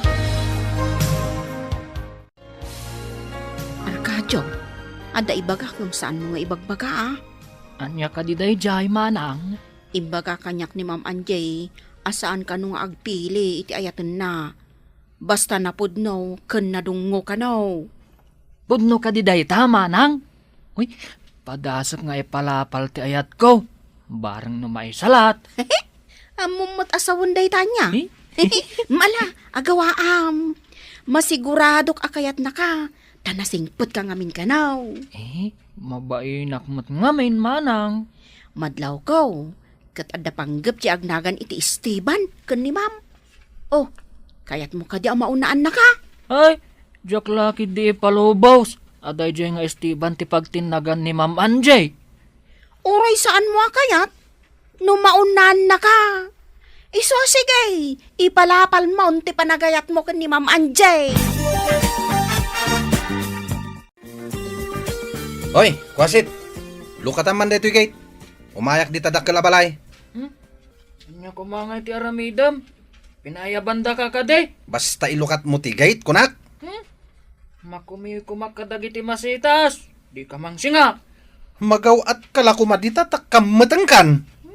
Arcadio, adda ibagak ngem saanmo nga ibagbaga, a? Ania kadi daydiay, manang? Imbaga kaniak ni Ma'am Angie a saan kano nga agpili iti ayatenna. Basta napudno ken nadungngo kano. Pudno kadi dayta, manang? Uy, padasek nga ipalapal ti ayatko. Bareng no maisalat. Ammom met a sawen dayta nia. Eh? Ala, agawaam. Masiguradok a kayatnaka, ta nasingpetka ngamin kano. Eh, mabainak met ngamin, manang. Madlawko, ket adda panggep ti agnagan iti Esteban ken ni Ma'am. Oh, kayatmo kadi a maunaannaka? Ay, diak la ketdi ipalubos a daydiay nga Esteban ti pagtinnagan ni Ma'am Angie. Uray saanmo a kayat no maunaannaka. Isu, sige, ipalapalmon ti panagayatmo ken ni Ma'am Angie. Oy, kuasit! Lukatam man daytoy gate. Umayak dita dakkel a balay. Hmm? Ania koma ngay ti aramidem? Pinaayabandaka kadi? Basta ilukatmo ti gate, kunak. Hmm? Makumiw koma kadagiti masitas. Dika mangsinga. Magaw-atka la koma dita ta kammetenkan. Hmm.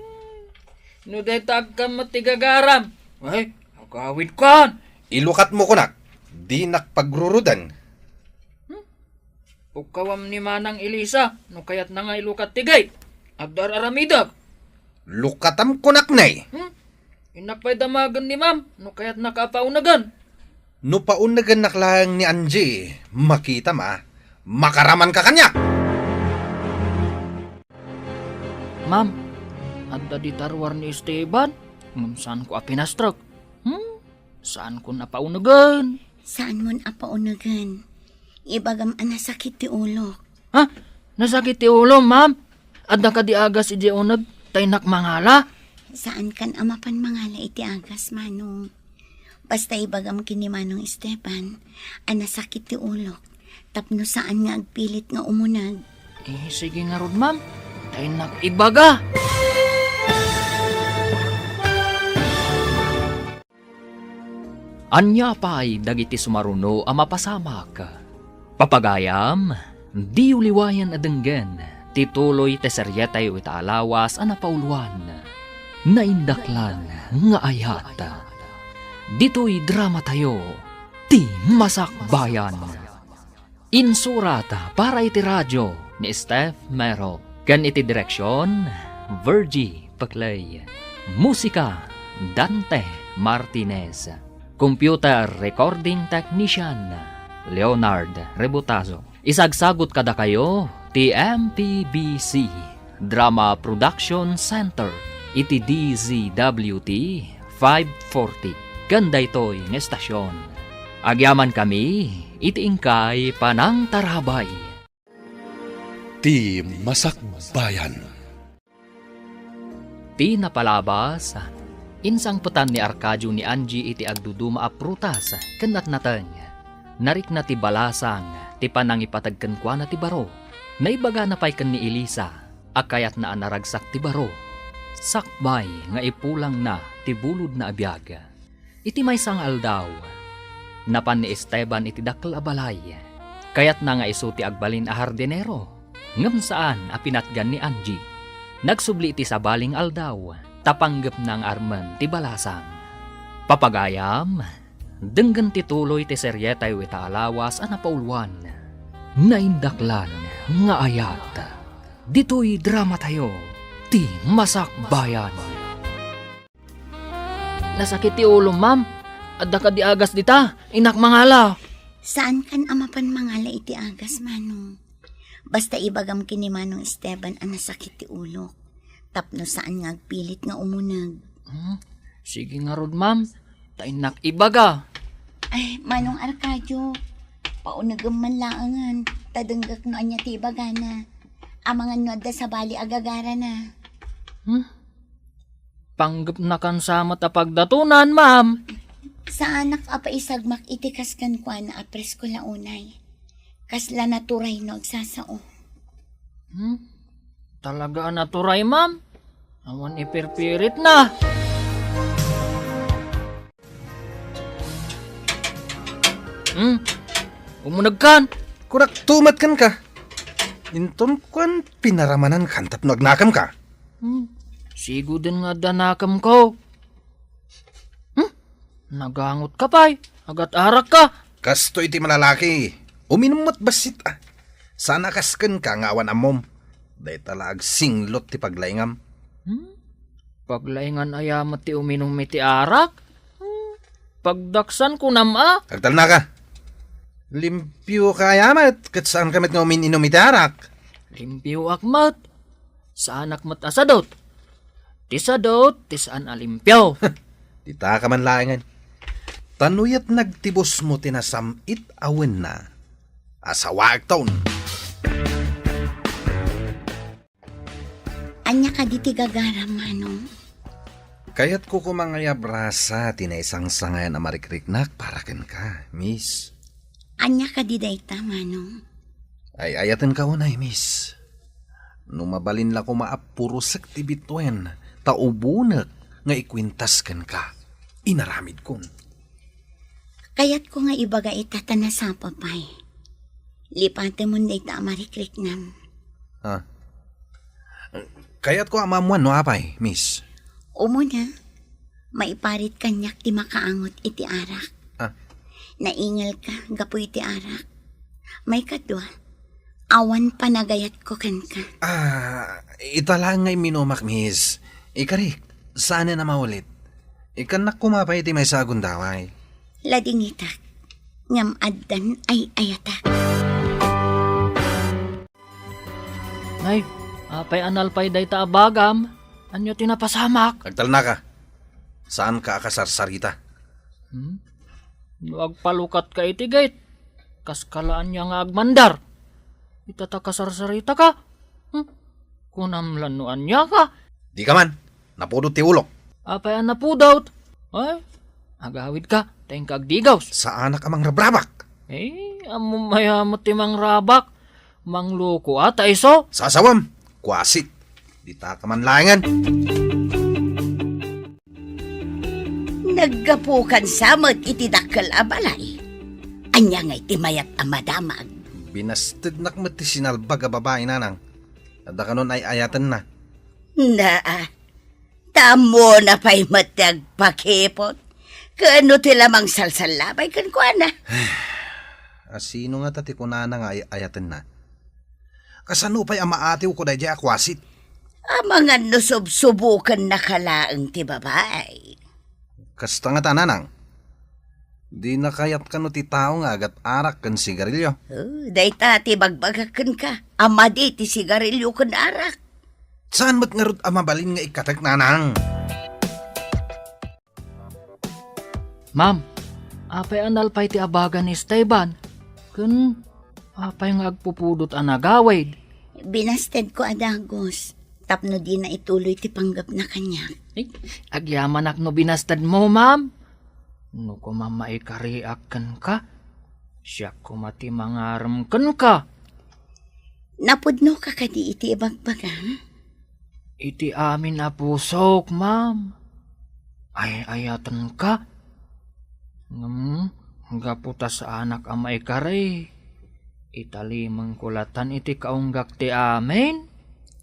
No dayta agkammet ti gagaram. Ay, agawidkan. Ilukatmo kunak. Dinak pagruruden. Hmm? Pukkawam ni Manang Elisa, no kayatna nga ilukat ti gate. Agdar-aramidek. Lukatam kunak, nay. Hmm? Innak pay damagen ni Ma'am, no kayatnaka a paunegen. No paunegennak laeng ni Angie, makitam a, makaramanka kaniak. Ma'am, adda dita ruar ni Esteban, ngem saanko a pinastrek. Hmm? Saankon a paunegen. Saanmon a paunegen. Ibagam a nasakit ti ulok. Ha? Nasakit ti ulom, ma'am? Adda kadi agas idiay uneg ta innak mangala? Saankan a mapan mangala iti agas, Manong. Basta ibagam ken ni Manong Esteban a nasakit ti ulok tapno saan nga agpilit nga umuneg. Eh, sige ngarud, ma'am. Ta innak ibaga. Ania pay dagiti sumaruno a mapasamak? Papagayam, diyo liwayan a denggen ti tuloy ti serietayo ita a lawas a napauloan, Naindaklan nga Ayat. Ditoy dramatayo, ti Masakbayan. Insurat para iti radio ni Steph Mero, ken iti direksion, Virgie Peclay. Musika, Dante Martinez. Computer recording technician, Leonard Rebutazo. Isagsagut kadakayo ti M P B C Drama Production Center iti D Z W T five forty ken daytoy nga estasion. Agyamankami iti inkay panangtarabay. Ti Masakbayan. Ti napalabas, insangpetan ni Arcadio ni Angie iti agduduma a prutas ken natnateng. Narikna ti balasang ti panangipateg kenkuana ti baro. Naibagana pay ken ni Elisa a kayatna a naragsak ti baro, sakbay nga ipulangna ti bulodna a biag. Iti maysa nga aldaw, napan ni Esteban iti dakkel a balay. Kayatna nga isu ti agbalin a hardinero, ngem saan a pinatgan ni Angie. Nagsubli iti sabali nga aldaw, ta panggepna nga armen ti balasang. Papagayam, denggen ti tuloy ti serietayo ita a lawas a napauluan, Naindaklan nga Ayat. Ditoy dramatayo, ti Masakbayan. Nasakit ti ulom, ma'am. Adda kadi agas dita? Innak mangala. Saankan a mapan mangala iti agas, Manong. Basta ibagam ken ni Manong Esteban a nasakit ti ulok. Tapno saan nga agpilit nga umuneg. Hmm, sige ngarud, ma'am. Ta innak ibaga. Ay, Manong Arcadio, paunegem man laengen, ta denggek no ania ti ibagana. Amangan no adda sabali a gagarana. Hmm? Panggepnakan sa met a pagdatonan, ma'am. Saanak a paisagmak iti kas kenkuana a presko la unay. Kasla naturay no agsasao. Hmm? Talaga a naturay, ma'am? Awan ipirpiritna. Hmm? Umunegkan? Kunak tumat kenka. Inton kuan pinaramanankan tapno agnakem ka. Hmm? Siguden nga adda nakem ko. Hmm? Nagangot ka pay. Agat-arak ka. Kastoy ti malalaki. Uminum met bassit, a. Saan a kas kenka nga awan ammom. Dayta la agsinglot ti paglaingam. Hmm? Paglaingan aya met ti uminum iti arak? Hmm? Pagdaksan kunam a? Agtalna ka. Limpio ka aya met, ket saan ka met nga umin-inum iti arak? Limpioak met. Saanak met a sadut. Ti sadut, ti saan a limpio. Dita ka man laengen. Ta no yat nagtibusmo ti nasam-it a wenna, asawaekton. Ania kadi ti gagaram, Manong? Kayatko koma nga iabrasa ti naisangsangayan a marikriknak para kenka, Miss. Ania kadi dayta, Manong? Ay-ayatenka unay, Miss. No mabalin la koma a purosek ti bituen, ta ubonek nga ikuentas kenka, inaramidkon. Kayatko nga ibaga ita ta nasapa pay. Lipatemon dayta a marikriknam. Ah. Kayatko a maammuan no apay, Miss. Umuna, maiparit kaniak ti makaangot iti arak. Ah. Naingalka gapu iti arak. Maikadua, awan panagayatko kenka. Ah, ita laeng nga imminumak, Miss. Ikarik, saanen a maulit. Ikkannak koma pay iti maysa a gundaway. Ladingitak, ngem addan ay-ayatak. Nay, apay a nalpay dayta a bagam? Ania ti napasamak? Agtalnaka. Saanka a kasarsarita. Hmm? No agpalukatka iti gate, kaska la ania nga agmandar. Ita ta kasarsaritaka? Hmm? Kunam la no aniaka? Dika man, napudot ti ulok. Apay a napudot? Ay, agawidka, ta inka agdigaws. Saanak a mangrabrabak. Eh, ammom aya met ti mangrabak. Mangloko a ta isu. Sasawem, kuasit. Dita ka man laengen. Naggapukan sa met iti dakkel a balay. Ania ngay ti mayat a madamag? Binastednak met ti sinalbag a babai, nanang. Adda kanon ay-ayatenna. Naa, ta ammona pay met ti agpakipot. Ken no ti la mangsalsallabay kenkuana. Asino ngata ti kunana nga ay-ayatenna? Kasano pay a maatiwko daydiay a kuasit? Amangan no subsubokennaka laeng ti babai. Kasta ngata, nanang. Dina kayat kano ti tao nga agat-arak ken sigarilyo. Oh, dayta ti bagbagak kenka, a madi ti sigarilyo ken arak. Saan met ngarud a mabalin nga ikkatek, nanang? Ma'am, apay a nalpay ti abaga ni Esteban? Ken apay nga agpupudot a nagawid? Binastedko a dagus tapno dina ituloy ti panggepna kaniak. Ay, agyamanak no binastedmo, ma'am. No koma maikariak kenka, siak koma ti mangarem kenka. Napudnoka kadi iti ibagbagam? Iti amin a pusok, ma'am. Ay-ayatenka. Ngem, gapu ta saanak a maikari, Italimengko latan iti kaunggak ti amin.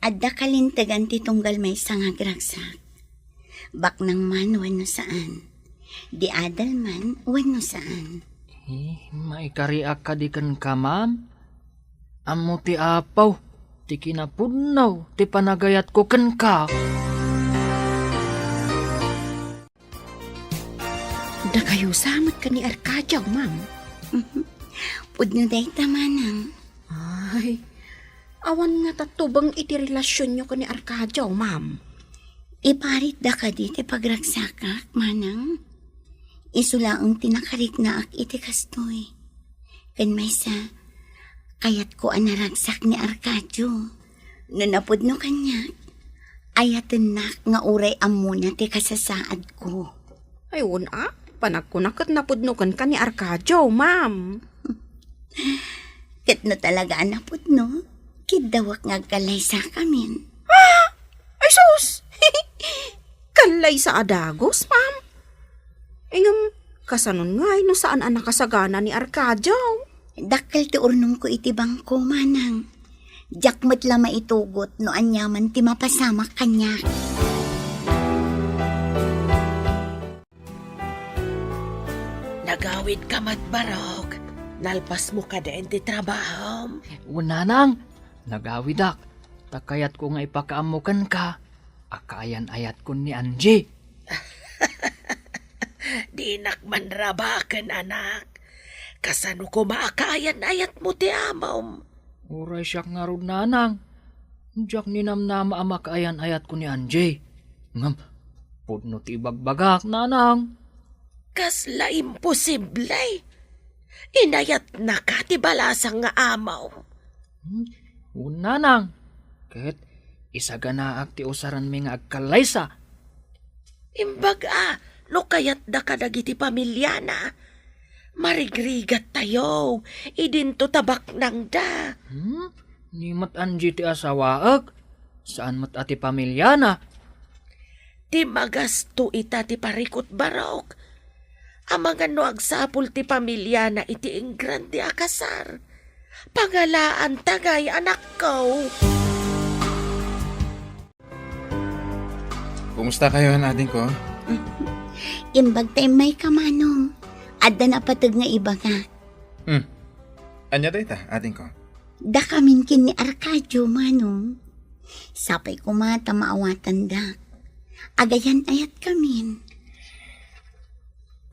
Adda kalintegan ti tunggal maysa nga agragsak. Baknang man wenno saan. Di adal man wenno saan. Eh, maikariak kadi kenka, ma'am? Ammo ti Apo ti kinapudno ti panagayatko kenka. Dakayo sa met ken ni Arcadio, ma'am. Pudno dayta, manang. Ay, awan ngata tubeng iti relasionyo ken ni Arcadio, ma'am. Iparitda kadi ti pagragsakak, manang? Isu laeng ti nakariknaak iti kastoy. Ken maysa, kayatko a naragsak ni Arcadio. No napudno kaniak, ayatennak nga uray ammona ti kasasaadko. Ay, wen a, panagkuna ket napudno kenka ni Arcadio, ma'am. Ket no talaga a napudno, kiddawek nga agkallaysakamin. Ah! Ay, sus! Kallaysa a dagus, ma'am. Ngem, kasanon ngay no saan a nakasagana ni Arcadio? Dakkel ti urnongko iti bangko, manang. Diak met la maitugot no aniaman ti mapasamak kaniak. Nagawidka met, Barok. Nalpasmo kadi ti trabahom? Wen, nanang, nagawidak. Ta kayatko nga ipakaammo kenka a kaayan-ayatkon ni Angie. Dinak manrabaken, anak. Kasano koma a kaayan-ayatmo ti amom? Uray siak ngarud, nanang. Diak ninamnama a makaayan-ayatko ni Angie. Ngem, pudno ti ibagbagak, nanang. Kasla imposible! Inayatnaka ti balasang nga amom. Hmm? Wen, nanang. Ket isaganaak ti usaranmi nga agkallaysa. Imbag a, no kayatda kadagiti pamiliana, marigrigattayo, idinto ta baknangda. Hmm? Ni met Angie ti asawaek, saan met a ti pamiliana. Ti magasto ita ti parikut, Barok. Amangan no agsapul ti pamiliana iti ingrande a kasar. Pangalaanta ngay, anakko. Kumusta kayo, adingko? Imbag ta immayka, manong. Adda napateg nga ibaga. Hmm. Ania dayta, adingko? Dakamin ken ni Arcadio, manong. Sapay koma ta maawatandak. Agayan-ayatkamin.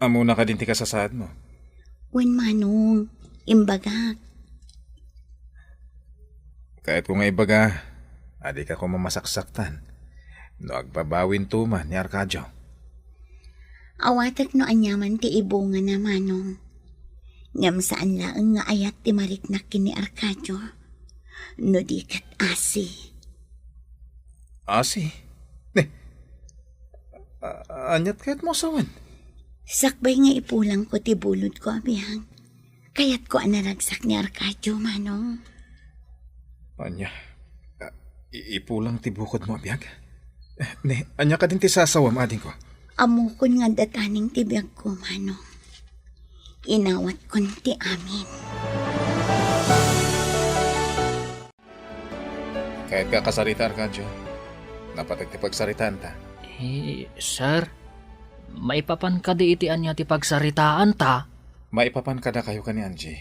Ammona kadin ti kasasaadmo? Wen, manong, imbagak. Kayatko nga ibaga a dika koma masaksaktan no agbabawinto man ni Arcadio. Awatek no aniaman ti ibungana, manong. Ngem saan laeng nga ayat ti mariknak ken ni Arcadio. No di ket asi. Asi? Ne, a-, aniat kayatmo a sawen? Sakbay nga ipulangko ti bulodko a biag, kayatko a naragsak ni Arcadio, manong. Ania? A, i-, ipulang ti bukodmo a biag? Ne, ania kadin ti sasawem, adingko? Ammokon nga adda taning ti biagko, manong. Inawatkon ti amin. Kayatka a kasarita, Arcadio? Napateg ti pagsaritaanta. Eh, sir, maipapan kadi iti ania ti pagsaritaanta? Maipapan kadakayo ken ni Angie.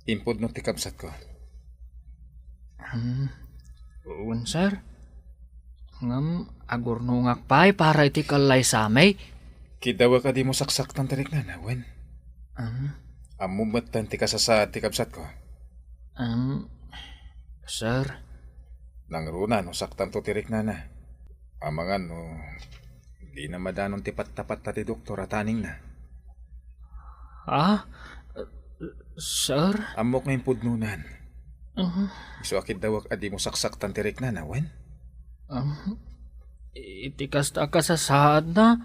Impudno ti kabsatko. Hmm, wen, sir. Ngem agurnongak pay para iti kallaysami. Kiddawek a dimo saksaktan ti riknana, wen? Hmm? Ammom metten ti kasasaad ti kabsatko. Em, sir. Nangruna no saktanto ti riknana. Amangan no dina madanon ti pattapatta ti doktor a taningna. Ah? Sir? Ammok nga impudnonan. Ah. Isu a kiddawek a dimo saksaktan ti riknana, wen? Ah, iti kasta a kasasaadna,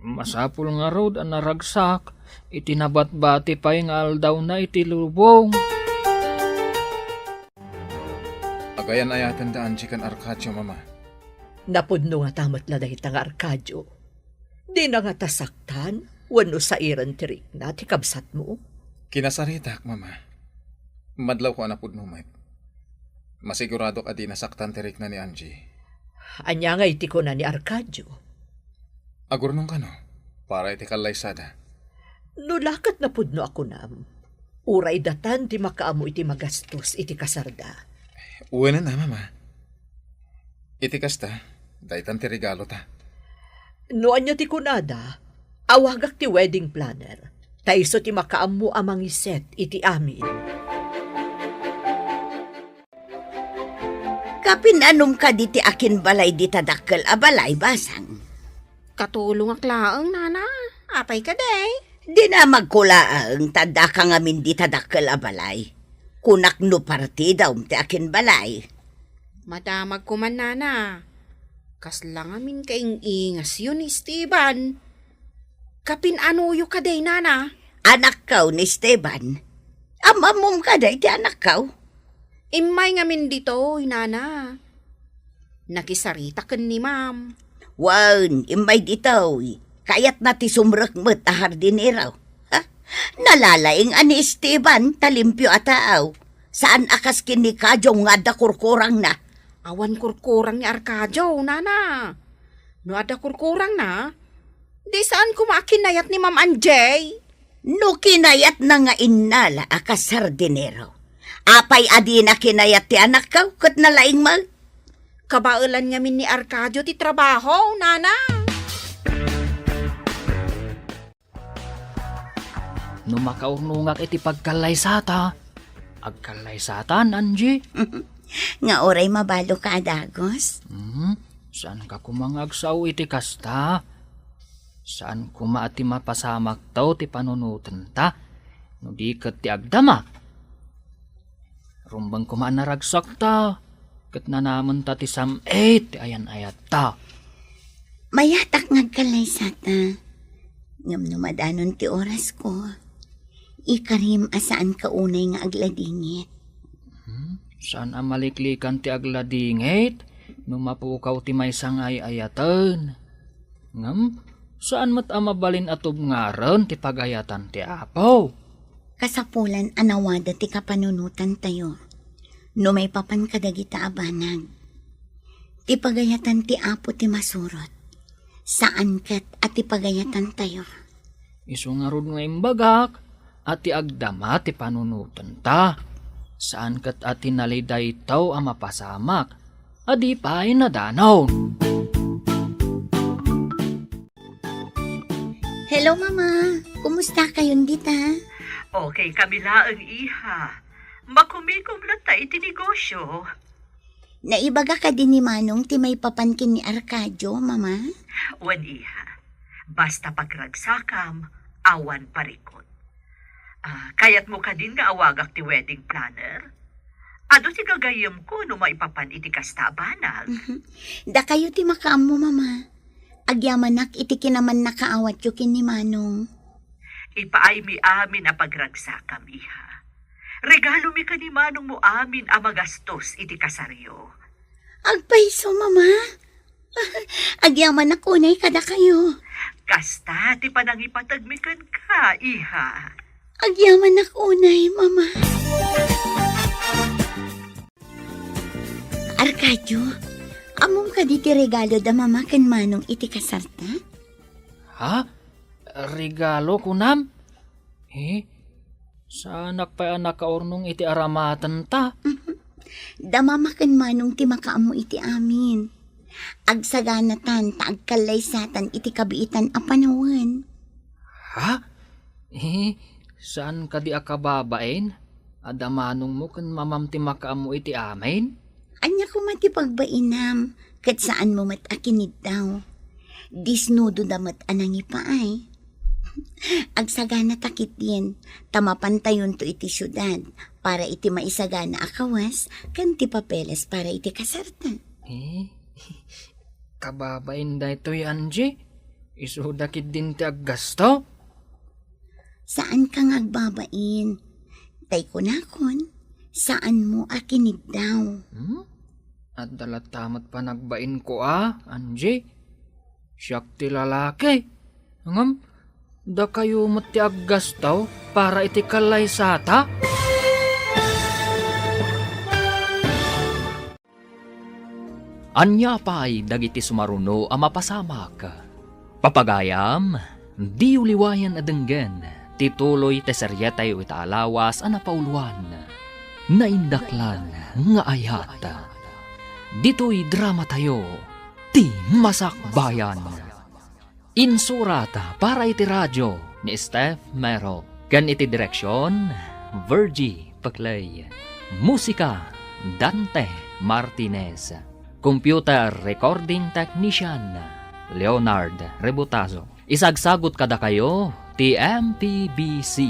masapul ngarud a naragsak iti nabatbati pay nga aldawna iti lubong. Agayan-ayaten da Angie ken Arcadio, Mama. Napudno ngata met la dayta nga Arcadio? Dina ngata saktan wenno sairen ti rikna ti kabsatmo? Kinasaritak, Mama. Madlawko a napudno met. Masiguradok a di nasaktan ti rikna ni Angie. Ania ngay ti kuna ni Arcadio? Agurnong kano, para iti kallaysada. No la ket napudno a kunam, uray datan ti makaammo iti magastos iti kasarda. Wen a, Mama. Iti kasta, daytan ti regalota. No ania ti kunada, awagak ti wedding planner. Ta isu ti makaammo a mangiset iti amin. Kapin-anom kadi ti akinbalay dita dakkel a balay, Basang? Katulongak laeng, Nana. Apay kadi? Dinamagko laeng ta addaka ngamin dita dakkel a balay. Kunak no partidam ti akinbalay. Madamagko man, Nana. Kasla ngamin kaing-ingasyo ni Esteban. Kapin-anoyo kadi, Nana? Anakkaw ni Esteban. Am-ammom kadi ti anakkaw? Immay ngamin ditoy, Nana. Nakisarita ken ni Ma'am. Wen, immay ditoy. Kayatna ti sumrek met a hardinero. Ha? Nalalaing a ni Esteban ta limpio a tao. Saan a kas ken ni Kajo nga adda kurkurangna. Awan kurkurang ni Arcadio, Nana. No adda kurkurangna, di saan koma a kinayat ni Ma'am Angie? No kinayatna nga innala a kas hardinero, apay a dina kinayat ti anakkaw ket nalaing met? Kabaelan ngamin ni Arcadio ti trabaho, Nana. No makaurnongak iti pagkallaysata, agkallaysatan, Angie? Nga uray mabalinka a dagus? Hmm, saanka koma nga agsao iti kasta? Saan koma a ti mapasamakto ti panunotenta no di ket ti agdama? Rumbeng koma a naragsakta, ket nanamenta ti sam-it ti ayan-ayatta. Mayatak nga agkallaysata. Ngem no madanon ti orasko, ikarim a saanka unay nga agladingit. Hmm? Saan a maliklikan ti agladingit no mapukaw ti maysa nga ay-ayaten. Ngem, saan met a mabalin a tubngaren ti pagayatan ti Apo. Kasapulan a nawada ti kapanunotantayo no maipapan kadagita a banag. Ti pagayatan ti Apo ti masurot, saan ket a ti pagayatantayo. Isu ngarud nga imbagak a ti agdama ti panunotenta, saan ket a ti nalidaytaw a mapasamak a di pay nadanon. Hello, Mama. Kumusta kayon dita? Okay kami laeng, iha. Makumikom latta iti negosyo. Naibaga kadi ni Manong ti maipapan ken ni Arcadio, Mama? Wen, iha. Basta pagragsakam, awan parikut. Ah, kayatmo kadin nga awagak ti wedding planner? Adu ti gagayyemko no maipapan iti kasta a banag. Mhm. Dakayo ti makaammo, Mama. Agyamanak iti kinamannakaawatyo ken ni Manong. Ipaaymi amin a pagragsakam, iha. Regalomi ken ni Manongmo amin a magastos iti kasaryo. Agpayso, Mama. Agyamanak unay kadakayo. Kasta ti panangipategmi kenka, iha. Agyamanak unay, Mama. Arcadio, ammom kadi ti regalo da Mama ken Manong iti kasarta? Ha? Regalo, kunam? Eh, saanak pay a nakaurnong iti aramatenta? Da Mama ken Manong ti makaammo iti amin. Agsaganatan ta agkallaysatan iti kabiitan a panawen. Ha? Eh, saan kadi a kababain? Adda manongmo ken mamam ti makaammo iti amin? Ania koma ti pagbainam, ket saanmo met a kiniddaw. Disnudo da met a nangipaay. Agsagana ta ketdin, ta mapantayonto iti siudad para iti maisagana a kawes ken ti papeles para iti kasarta. Eh, kababain daytoy, Angie? Isuda ketdin ti aggasto? Saanka nga agbabain. Tay kunakon, saanmo a kiniddaw. Hmm? Adda latta met panagbainko a, Angie? Siak ti lalaki. Ngem, Dakayo met ti aggastaw para iti kallaysata? Ania pay dagiti sumaruno a mapasamak? Papagayam, diyo liwayan a denggen ti tuloy ti serietayo ita a lawas a napauluan, Naindaklan nga Ayat. Ditoy dramatayo, Ti Masakbayan. Insurat para iti radio ni Steph Mero ken iti direksion, Virgie Peclay. Musika, Dante Martinez. Computer recording technician, Leonard Rebutazo. Isagsagut kadakayo ti M P B C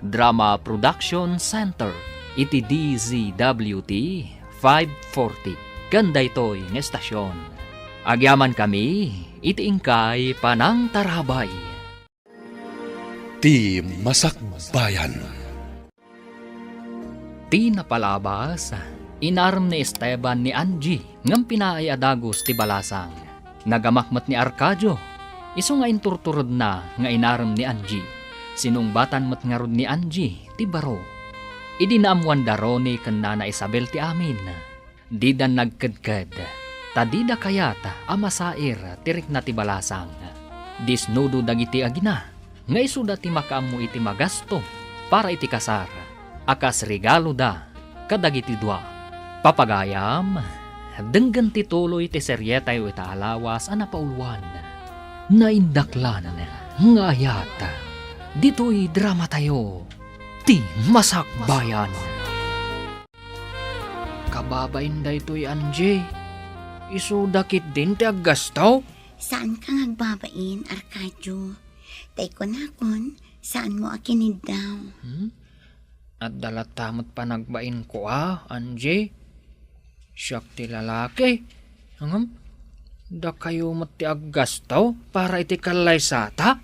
Drama Production Center iti D Z W T five forty ken daytoy nga estasion. Agyamankami iti inkay panangtarabay. Ti Masakbayan. Ti napalabas, inarem ni Esteban ni Angie ngem pinaay a dagus ti balasang. Nagamak met ni Arcadio, isu nga inturturedna nga inarem ni Angie. Sinungbatan met ngarud ni Angie ti baro. Idi naammuanda Ronnie ken Nana Isabel ti amin, dida nagkedked, ta dida kayat a masair ti rikna ti balasang. Disnudo dagiti agina nga isuda ti makaammo iti magasto para iti kasar a kas regaloda kadagiti dua. Papagayam, denggen ti tuloy ti serietayo ita a lawas a napauluan, Naindaklan nga Ayat. Ditoy dramatayo, Ti Masakbayan. Kababain daytoy, Angie. Isuda ketdin ti aggasto? Saanka nga agbabain, Arcadio. Tay kunakon, saanmo a kiniddaw. Hmm? Adda latta met panagbainko a, Angie. Siak ti lalaki. Ngem, dakayo met ti aggasto para iti kallaysata?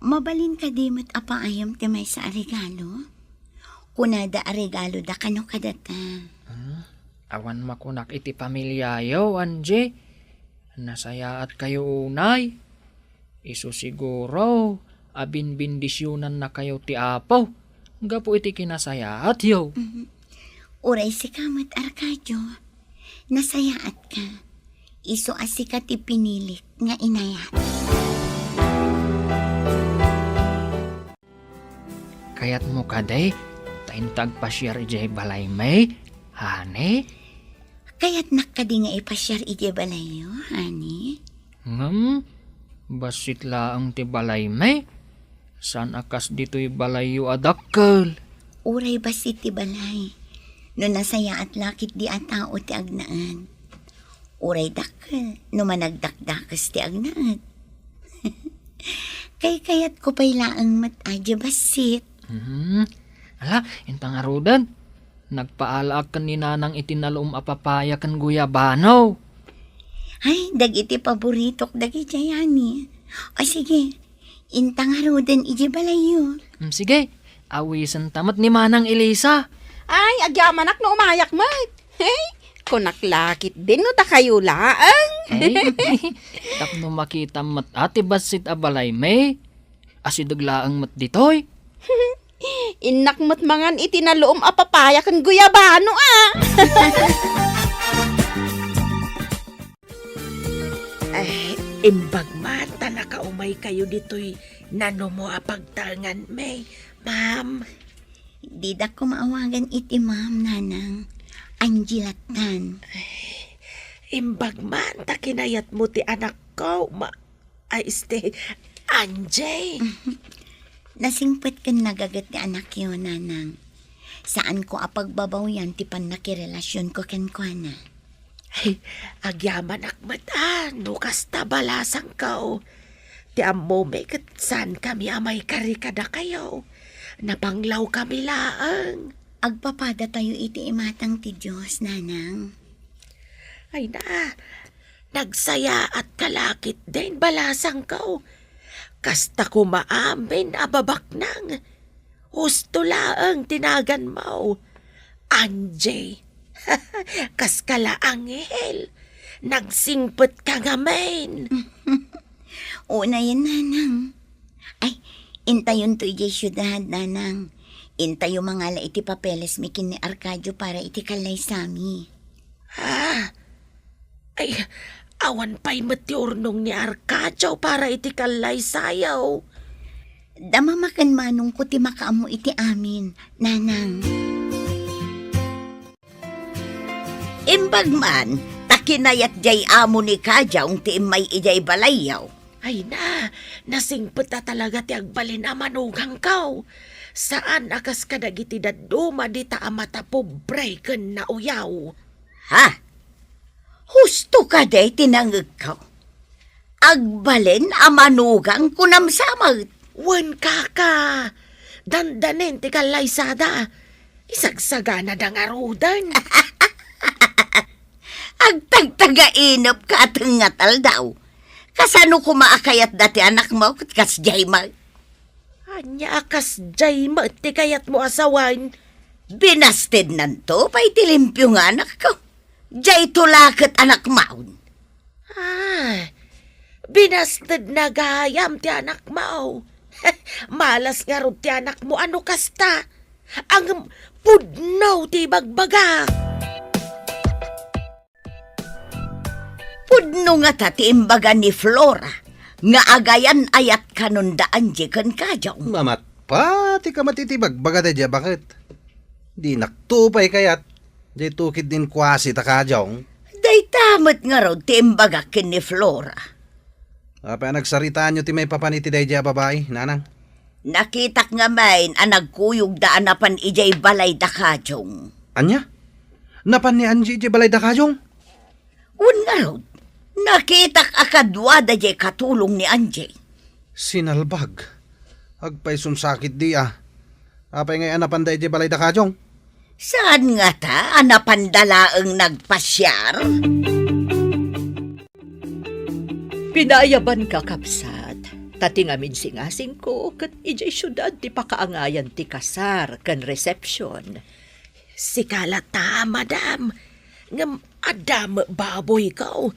Mabalin kadi met a paayam ti maysa a regalo? Kunada a regaloda kano kadata. Hmm? Awan makunak iti pamiliayo, Angie. Nasayaatkayo unay. Isu siguro a binbendisionannakayo ti Apo gapu iti kinasayaatyo. Mhm. Uray sika met, Arcadio, nasayaatka. Isu a sika ti pinilik nga inayat. Kayatmo kadi ta inta agpasiar idiay balaymi, honey? Kayatnak kadi nga ipasiar idiay balayyo, honey? Ngem, bassit laeng ti balaymi. Saan a kas ditoy balayyo a dakkel. Uray bassit ti balay, no nasayaat la ketdi a tao ti agnaed. Uray dakkel no managdakdakes ti agnaed. Kaykayatko pay laeng met a diay bassit. Mhm. Ala, inta ngaruden. Nagpaalaak ken ni Nanang iti naluom a papaya ken guyabano. Ay, dagiti paboritok dagidiay, ani. O sige, inta ngaruden idiay balayyo. Mm, sige, awisenta met ni Manang Elisa. Ay, agyamanak no umayak met. Hey, kunak la ketdin no dakayo laeng. Ay, tapno makitam met a ti bassit a balaymi. Asideg laeng met ditoy. Innak met mangan iti naluom a papaya ken guyabano a. Ay, imbag man ta nakaumaykayo ditoy nanumo a pagtaenganmi, ma'am. Didak koma awagan iti ma'am, Nanang. Angie lattan. Ay, imbag man ta kinayatmo ti anakko, ma-, Ay, este, Angie. Nasingpet ken nagaget ti anakyo, Nanang. Saanko a pagbabawian ti pannakirelasionko kenkuana. Ay, agyamanak met a no kasta balasangko. Ti ammomi ket saankami a maikari kadakayo. Napanglawkami laeng. Agpapadatayo iti imatang ti Dios, Nanang. Ay na, nagsayaatka la ketdin balasangko. Kasta koma amin a babaknang. Husto laeng ti naganmo. Angie. Kaska la anghel. Nagsingpetka ngamin. Unayen, Nanang. Ay, Intayonto idiay siudad, Nanang. Intayo mangala iti papelesmi ken ni Arcadio para iti kallaysami. Ah, ay, awan pay met ti urnong ni Arcadio para iti kallaysayo. Damamaken manongko ti makaammo iti amin, Nanang. Imbag man, ta kinayat diay amo ni Kajong ti immay idiay balayyo. Ay na, nasingpet a talaga ti agbalin a manugangko. Saan a kas kadagiti dadduma dita a matapobre ken nauyaw. Ha? Husto kadi ti nangegko? Agbalin a manugang kunam sa met. Wen, kaka. Dandanin ti kallaysada. Isagsaganada ngaruden. Agtagtagainep ka a tengngat aldaw. Kasano koma a kayatda ti anakmo ket kasdiay met? Ania a kasdiay met ti kayatmo a sawen? Binastednanto pay ti limpio nga anakko. Diayto la ket anakmaon. Ah, binastedna gayam ti anakmo. Malas ngarud ti anakmo a no kasta. Ngem pudno ti ibagbagak. Pudno ngata ti imbaga ni Flora nga agayan-ayat kanon da Angie ken Kajong. Mamatpat ti kamat iti bagbaga daydiay a baket. Dinakto pay kayat, daytoy ketdin kuasi ta Kajong. Dayta met ngarud ti imbagak ken ni Flora. Apay a nagsaritaanyo ti maipapan iti daydiay a babai, Nanang? Nakitak ngamin a nagkuyogda a napan idiay balay da Kajong. Ania? Napan ni Angie idiay balay da Kajong? Wen ngarud, nakitak a kaduada diay katulong ni Angie. Sinalbag. Agpayson sakit di a. Apay ngay a napanda idiay balay da Kajong? Saan ngata a napanda laeng nagpasiar? Pinaayabanka, kabsat, ta ti ngamin singasingko ket idiay siudad ti pakaangayan ti kasar ken resepsion. Sika latta, madam, ngem adda met baboyko.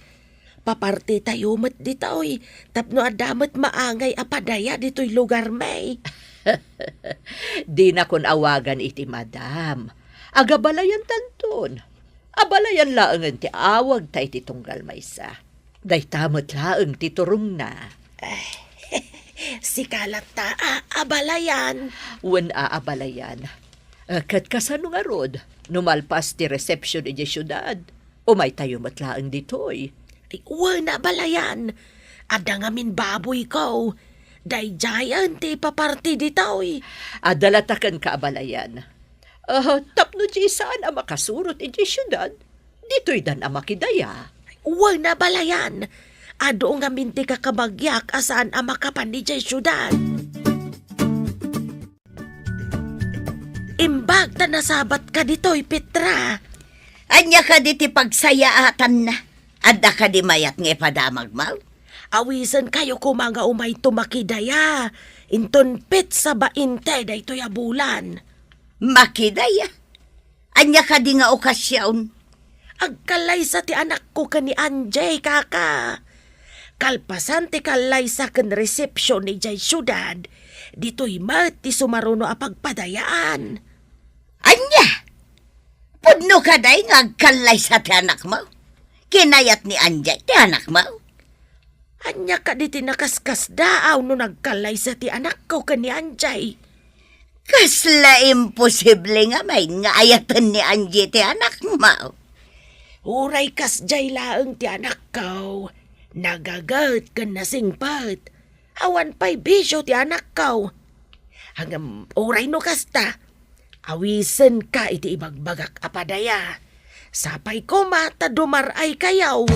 Papartitayo met ditoy tapno adda met maangay a padaya ditoy lugarmi. Dinakon awagan iti madam. Agabalayantanton. Abalayan laengen ti awagta iti tunggal maysa. Dayta met laeng ti turongna. Eh, sika latta a abalayan. Wen a abalayan. Eh, ket kasano ngarud, no malpas ti resepsion idiay siudad? Umaytayo met laeng ditoy. Ay, wen a abalayan. Adda ngamin baboyko. Daydiayen ti paparti ditoy. Adda latta kenka abalayan. Ah, tapno di saan a makasurot idiay siudad, ditoydan a makidaya. Wen a abalayan. Adu ngamin ti kakabagiak a saan a makapan idiay siudad. Imbag ta nasabatka ditoy, Petra. Ania kadi ti pagsayaatanna? Adda kadi mayat nga ipadamagmo? Awisenkayo koma nga umayto makidaya. Inton petsa bainte daytoy a bulan. Makidaya? Ania kadi nga okasion? Agkallaysa ti anakko ken ni Angie, kaka. Kalpasan ti kallaysa ken resepsion idiay siudad, ditoy met ti sumaruno a pagpadayaan. Ania? Pudno kadi nga agkallaysa ti anakmo? Kinayat ni Angie ti anakmo? Ania kadi ti nakaskasdaaw no nagkallaysa ti anakko ken ni Angie? Kasla imposible ngamin nga ayaten ni Angie ti anakmo. Uray kasdiay laeng ti anakko, nagaget ken nasingpet. Awan pay bisio ti anakko. Ngem uray no kasta, awisenka iti ibagbagak a padaya. Sapay koma ta dumar-aykayo.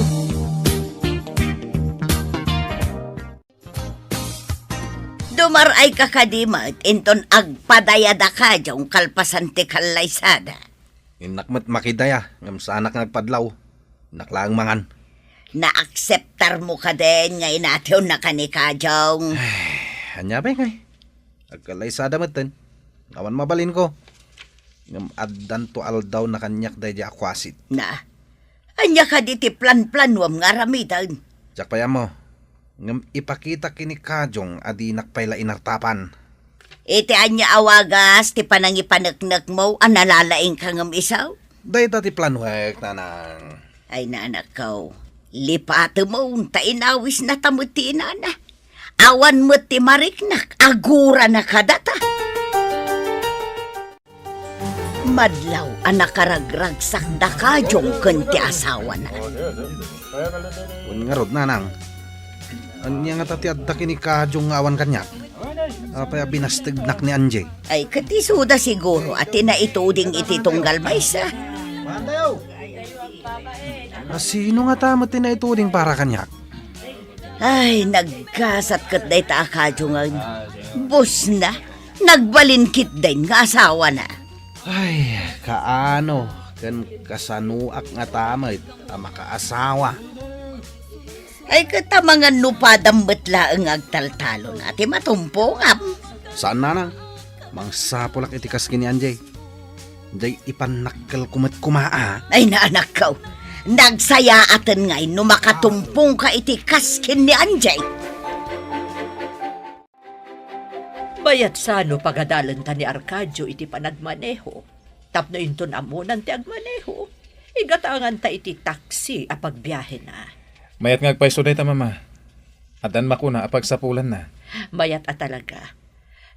Dumar-ayka kadi met inton agpadayada kadi kalpasan ti kallaysada. Innak met makidaya, ngem saanak nga agpadlaw. Innak laeng mangan. Naakseptarmo kadin nga inatiwna ka ni Kajong? Ay, ania pay ngay? Agkallaysada metten. Awan mabalinko. Ngem addanto aldaw na kaniak daydiay a kuasit. Na, ania kadi ti planplanuam nga aramiden? Diak pay ammo. Ngem ipakitak ken ni Kajong a dinak pay la inartapan. Iti ania a wagas ti panangipaneknekmo a nalalaingka ngem isu? Dayta ti planuek, nanang. Ay, nanakko, lipatemon ta inawisnata met ti inana. Awan met ti mariknak, agurana kadata. Madlaw a nakaragragsakda Kajong ken ti asawana. Wen ngarud, nanang. Ania ngata ti adda ken ni Kajong nga awan kaniak? Apay a binastegnak ni Angie? Ay, ket isuda siguro a ti naituding iti tunggal maysa. A sino ngata met ti naituding para kaniak? Ay, naggasat ket dayta a Kajong nga busna. Nagbalin ketdin nga asawana. Ay, kaano ken kasanoak ngata met a makaasawa? Ay, ket amangan no padam met laeng nga agtaltalon a ti matumpongam. Saan, nanang. Mangsapulak iti kas ken ni Angie. Jay ipannakkelko met koma, a. Ay, nanakko. Nagsayaaten ngay no makatumpongka iti kas ken ni Angie. Mayat sano pagadalenta ni Arcadio iti panagmaneho. Tapno inton ammonan ti agmaneho, igatanganta iti taksi a pagbiahena. Mayat nga agpayso dayta, Mama. Addan makuna a pagsapulanna. Mayat a talaga.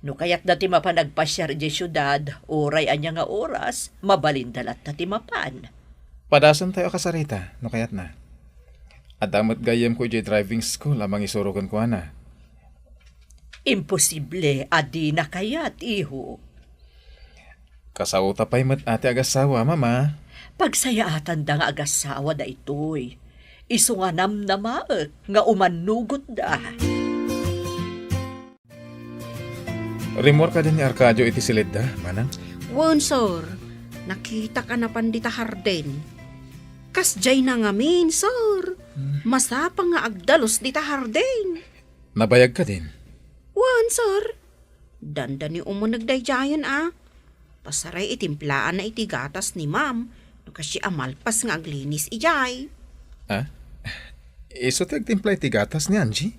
No kayatda ti mapan agpasiar idiay siudad, uray ania nga oras, mabalinda latta ti mapan. Padasentayo a kasarita, no kayatna. Adda met gayyemko idiay driving school a mangisuro kenkuana. Imposible a dina kayat, iho. Kasaota pay met a ti agassawa, Mama. Pagsayaatanda nga agassawa daytoy. Isu nga namnamaek nga umannugotda. Rimmuar kadin ni Arcadio iti silidda, manang? Wen, sir. Nakitak a napan dita hardin. Kasdiayna ngamin, sir. Hmm. Masapang nga agdalus dita hardin. Nabayag kadin? Wen, sir. Dandani umuneg daydiayen a. Pasaray itimplaan na iti gatas ni Ma'am no kasdi a malpas nga aglinis idiay. Ah? Isu ti agtimpla iti gatas ni Angie?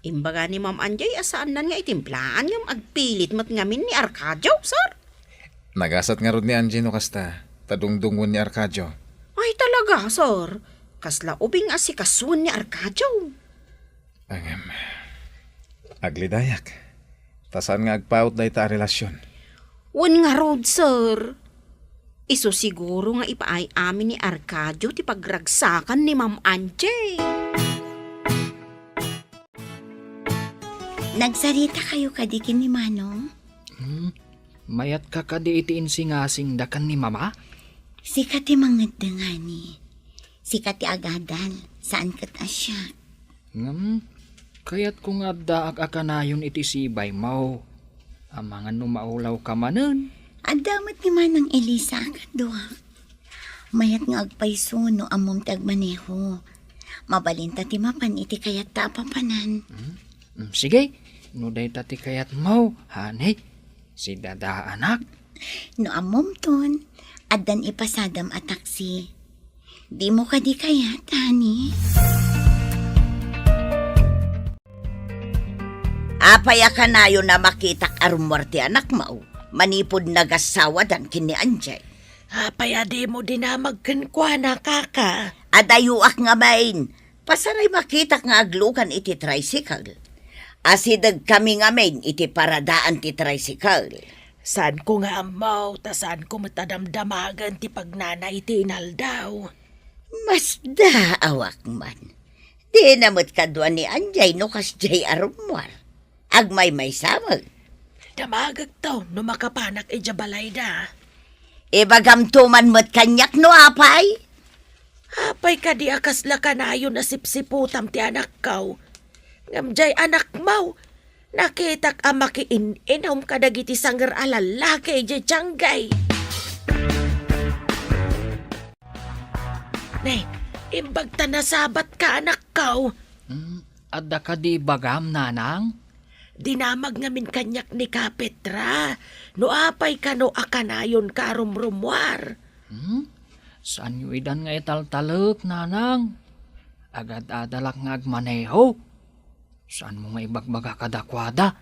Imbaga ni Ma'am Angie a saannan nga itimplaan ngem agpilit met ngamin ni Arcadio, sir. Nagasat ngarud ni Angie no kasta, ta dungdungngoen ni Arcadio. Ay, talaga, sir. Kasla ubing a sikasuen ni Arcadio. Ngem, aglidayak. Ta saan nga agpaut dayta a relasion? Wen ngarud, sir. Isu siguro nga ipaay amin ni Arcadio ti pagragsakan ni Ma'am Angie. Nagsarita kayo kadi ken ni Manong? Hmm, mayatka kadi iti insingasingda ken ni Mama? Sika ti mangeddengani. Sika ti agadal, saan ket a siak. Ngem, kayatko nga addaak a kanayon iti sibaymo. Amangan no maulawka manen. Adda met ni Manang Elisa a kaduak. Mayat nga agpayso no ammom ti agmaneho. Mabalinta ti mapan iti kayatta a papanan. Hmm? Hmm, sige, no dayta ti kayatmo, honey. Si dadaanak. No ammom ton, addan ipasadam a taksi. Dimo kadi kayat, honey? Apay a kanayon a makitak a rummuar ti anakmo, manipud nagassawadan ken ni Angie? Apay a dimo dinamag kenkuana, kaka? Adayoak ngamin. Pasaray makitak nga aglugan iti tricycle. Asidegkami ngamin iti paradaan ti tricycle. Saanko nga ammo, ta saanko met a damdamagen ti pagnana iti inaldaw. Masdaawak man. Dina met kadua ni Angie no kasdiay a rummuar. Agmaymaysa met. Damagekto no makapanak idiay balayda. Ibagamto man met kaniak no apay? Apay kadi a kasla kanayon a sipsiputam ti anakko? Ngem diay anakmo, nakitak a makiin-inum kadagiti sanger a lallaki idiay tianggay. Ne, imbag ta nasabatka, anakko. Hmm, adda kadi ibagam, nanang? Dinamag ngamin kaniak ni Kapetra, no apay kano a kanayonka a rumrumuar. Hmm? Saanyo idan nga italtalek, nanang? Agad-adalak nga agmaneho. Saanmo nga ibagbaga kadakuada?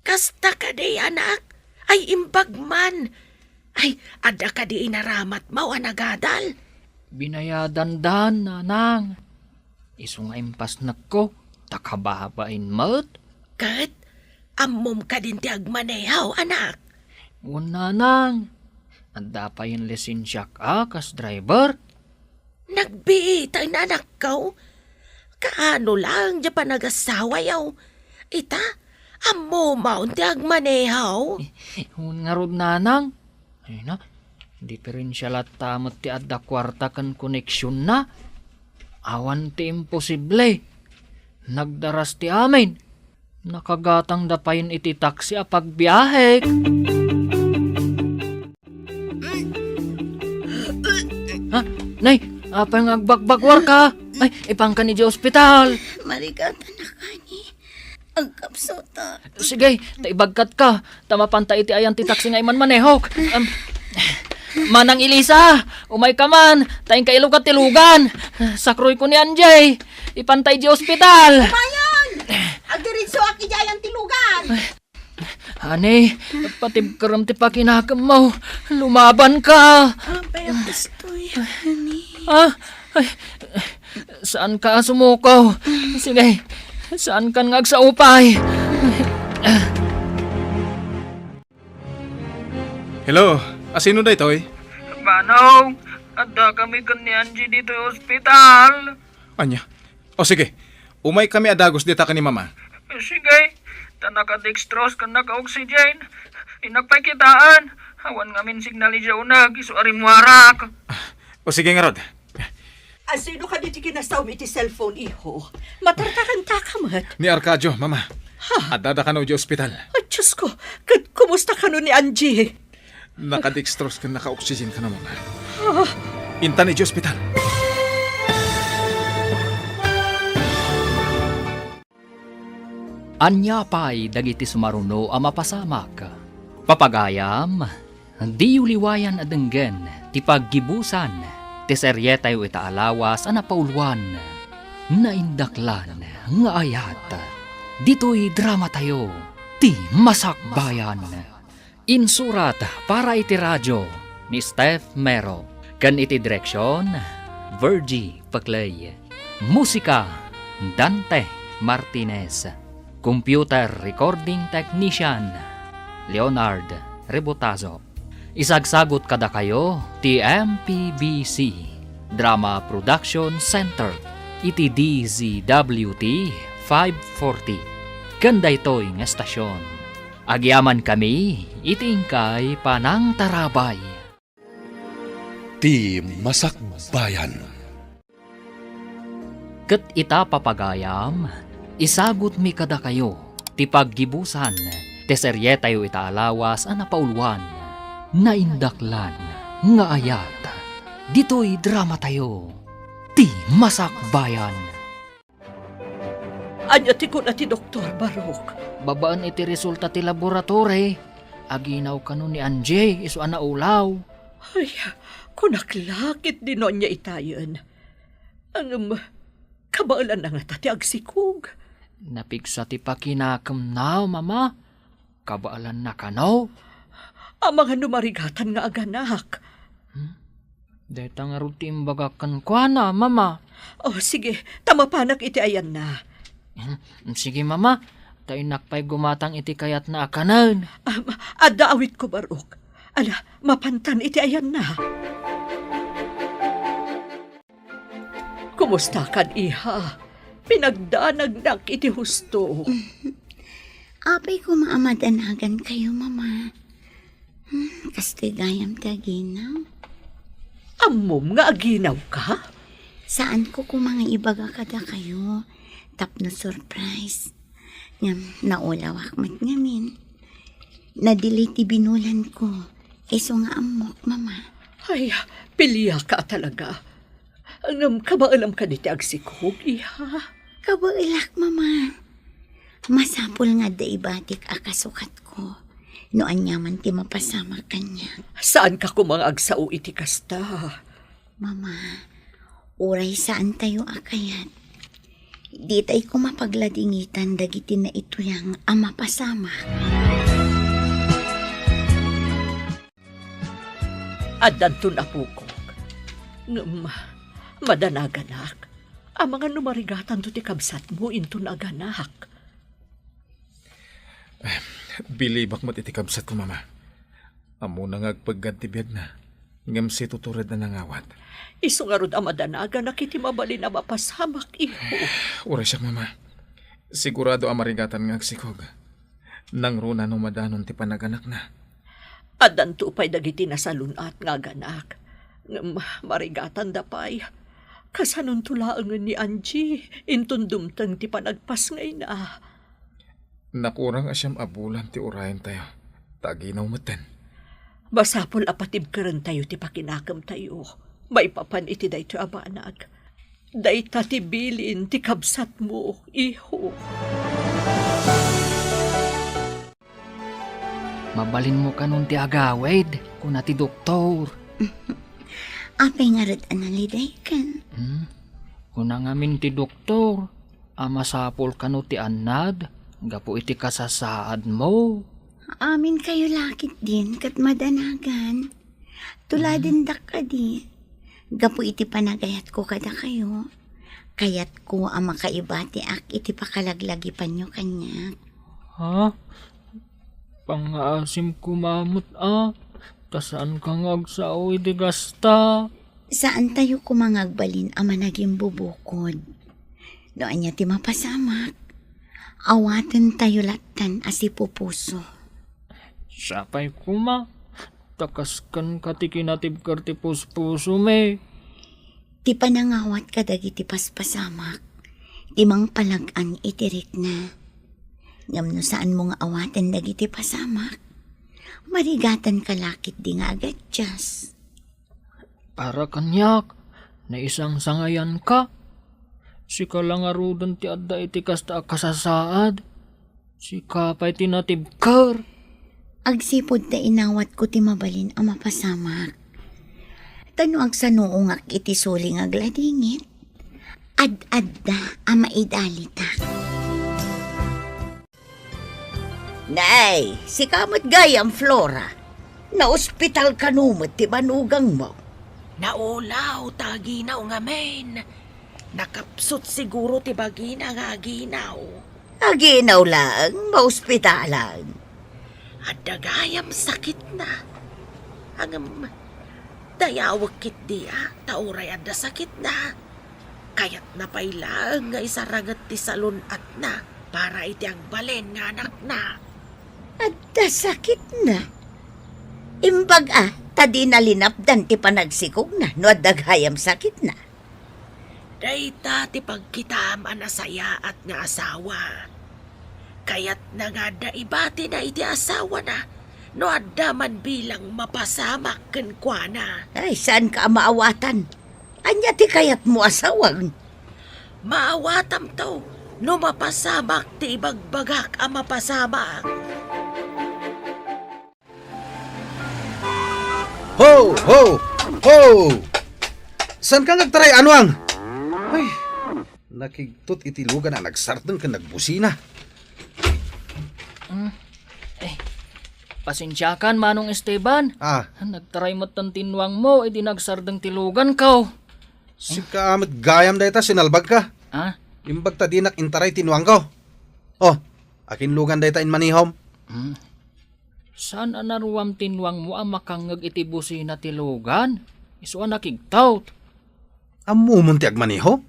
Kasta kadi, anak? Ay, imbag man. Ay, adda kadi inaramatmo a nagadal? Binayadandan, nanang. Isu nga impasnekko, ta kababain met. Ket, ammom kadin ti agmaneho, anak? Wen, nanang. Adda payen lisensiak a kas driver. Nagbiit, anakko. Kaano laeng diay panagasawayo? Ita, ammom ti agmaneho? Wen ngarud, nanang. Ay na, diferensia latta met ti adda kuarta ken koneksionna. Awan ti imposible. Nagdaras ti amin. Nakagatangda payen iti taksi a pagbiahek. Ha? Nay, apay nga agbakbakwarka? Ay, ipanka idiay ospital. Marigatan a kani. Agkapsutan. Sige, ta ibagkatka, ta mapanta iti ayan ti taksi nga imanmanehok. Am, Manang Elisa, umayka man, ta inka ilugat ti lugan. Sakroyko ni Angie, ipanta idiay ospital. Umayon! Agdiritsoak idiay ayan ti lugan. Ani, patibkerem ti pakinakemmo. Lumabanka. Apay a kastoy, honey? Ah, ay, saanka a sumuko. Sige, saankan nga agsaupay. Hello, asino daytoy? Manong, adda kami ken ni Angie ditoy ospital. Ania? O sige, umay kami a dagus dita ken ni Mama. Sige, ta naka-dextrose ken naka-oxygen. Innak pay kitaen. Awan ngamin signal idiay uneg, isu a rimmuarak. O sige ngarud. Asino kadi ti kinasawem iti cellphone, iho? Matartakan ta ka met. Ni Arcadio, Mama. Ha? Addada kano idiay ospital. Ay, Diyos ko, ket kumusta kano ni Angie? Naka-dextrose ken naka-oxygen kano, Mama. Ah. Intan idiay ospital. Ania pay dagiti sumaruno a mapasamak? Papagayam, diyo liwayan a denggen ti paggibusan ti serietayo ita a lawas a napauluan, Naindaklan nga Ayat. Ditoy dramatayo, ti Masakbayan. Insurat para iti radio ni Steph Mero, ken iti direksion, Virgie Peclay. Musika, Dante Martinez. Computer recording technician, Leonard Rebotazo. Isagsagut kadakayo ti M P B C Drama Production Center iti D Z W T five forty. Ken daytoy nga estasion, agyamankami iti inkay panangtarabay. Ti Masakbayan. Ket ita, papagayam, isagutmi kadakayo ti paggibusan ti serietayo ita a lawas a napauluan, Naindaklan nga Ayat. Ditoy dramatayo, ti Masakbayan. Ania ti kuna ti doktor, Barok? Babaen iti resulta ti laboratory, aginaw kano ni Angie isu a naulaw. Ay, kunak la ket no ania itayen. Ngem, kabaelanna ngata ti agsikog? Napigsa ti pakinakemna, Mama. Kabaelanna kano? Amangan no marigatan nga aganak. Hmm? Dayta ngarud ti imbagak kenkuana, Mama. Oh, sige, ta mapanak iti ayanna. Hmm, sige, Mama. Ta innak pay gumatang iti kayatna a kanen. Am, adda awitko, Barok. Ala, mapantan iti ayanna. Kumustakan, iha? Pinagdanagnak iti husto. Apay koma a madanagankayo, Mama? Hmm, kastoy gayam ti aginaw. Ammom nga aginawka? Saanko koma nga ibaga kadakayo tapno surprise. Ngem naulawak met ngamin. Nadelay ti binulanko. Isu nga ammok, Mama. Ay, piliaka a talaga. Ngem kabaelam kadi ti agsikog, iha? Kabaelak, Mama. Masapul nga adda ibatik a kasukatko no aniaman ti mapasamak kaniak. Saanka koma nga agsao iti kasta? Mama, uray saantayo a kayat, Ditay koma pagladingitan dagiti naituyang a mapasamak. Addanton, apokok. Ngem, madanaganak. Amangan no marigatanto ti kabsatmo inton aganak. Bilibak met iti kabsatko, Mama. Ammona nga agpeggad ti biagna, ngem situtured a nangawat. Isu ngarud a madanaganak iti mabalin a mapasamak, iho. Uray siak, Mama. Sigurado a marigatan nga agsikog. Nangruna no madanon ti panaganakna. Addanto pay dagiti nasalun-at nga aganak. Ngem marigatanda pay. Kasanonto laengen ni Angie inton dumteng ti panagpasngayna? Nakurang a siam a bulan ti urayentayo, ta aginaw metten. Masapul a patibkerentayo ti pakinakemtayo maipapan iti daytoy a banag. Dayta ti bilin ti kabsatmo, iho. Mabalinmo kanon ti agawid, kuna ti doktor. Apay ngarud a nalidaykan? Hmm? Kuna ngamin ti doktor, a masapul kano ti annad gapu iti kasasaadmo. Aminkayo la ketdin ket madanagan. Tuladendak kadi. Gapu iti panagayatko kadakayo, kayatko a makaibatiak iti pakalaglagipanyo kaniak. Ha? Pangngaasim koma met a, ta saanka nga agsao iti kasta. Saantayo koma nga agbalin a managimbubukod. No ania ti mapasamak, awatentayo lattan a sipupuso. Sapay koma, ta kaskenka ti kinatibker ti puspusomi. Ti panangawat kadagiti paspasamak, ti mangpalag-an iti rikna. Ngem no saanmo nga awaten dagiti pasamak, marigatanka la ketdi nga agadias. Para kaniak, naisangsangayanka. Sika la ngaruden ti adda iti kasta a kasasaad. Sika pay ti natibker. Agsipud ta inawatko ti mabalin a mapasamak. Ta no agsanuongak iti suli nga agladingit, ad-adda a maidalitak. Nay, sika met gayam, Flora. Naospital kano met ti manugangmo? Naulaw ta aginaw ngamin. Nakapsut siguro ti bagina nga aginaw. Aginaw laeng, maospitalan. Adda gayam sakitna. Ngem, dayawek ketdi a, ta uray adda sakitna, kayatna pay laeng nga isaranget ti salun-atna para iti agbalin nga anakna. Adda sakitna? Imbag a, ta dina linapdan ti panagsikogna no adda gayam sakitna. Dayta ti pagkitam a nasayaat nga asawa. Kayatna nga adda ibatina iti asawana no adda man bilang mapasamak kenkuana. Ay, saanka a maawatan? Ania ti kayatmo a sawag? Maawatamto no mapasamak ti ibagbagak a mapasamak. Ho, ho, ho! Saanka nga agtaray, Anuang? Ay, nakigtot iti lugan a nagsardeng ken nagbusina. Mm. Eh, pasensiakan, Manong Esteban. Ah. Nagtaray met ti nuangmo idi nagsardeng ti luganko. Sika met gayam dayta, sinalbagka. Ah? Imbag ta dinak intaray ti nuangko. Oh, akin lugan dayta inmanihom? Hmm. Saan a naruam ti nuangmo a makangngeg iti busina ti lugan? Isu a nakigtot. Ammomon ti agmaneho?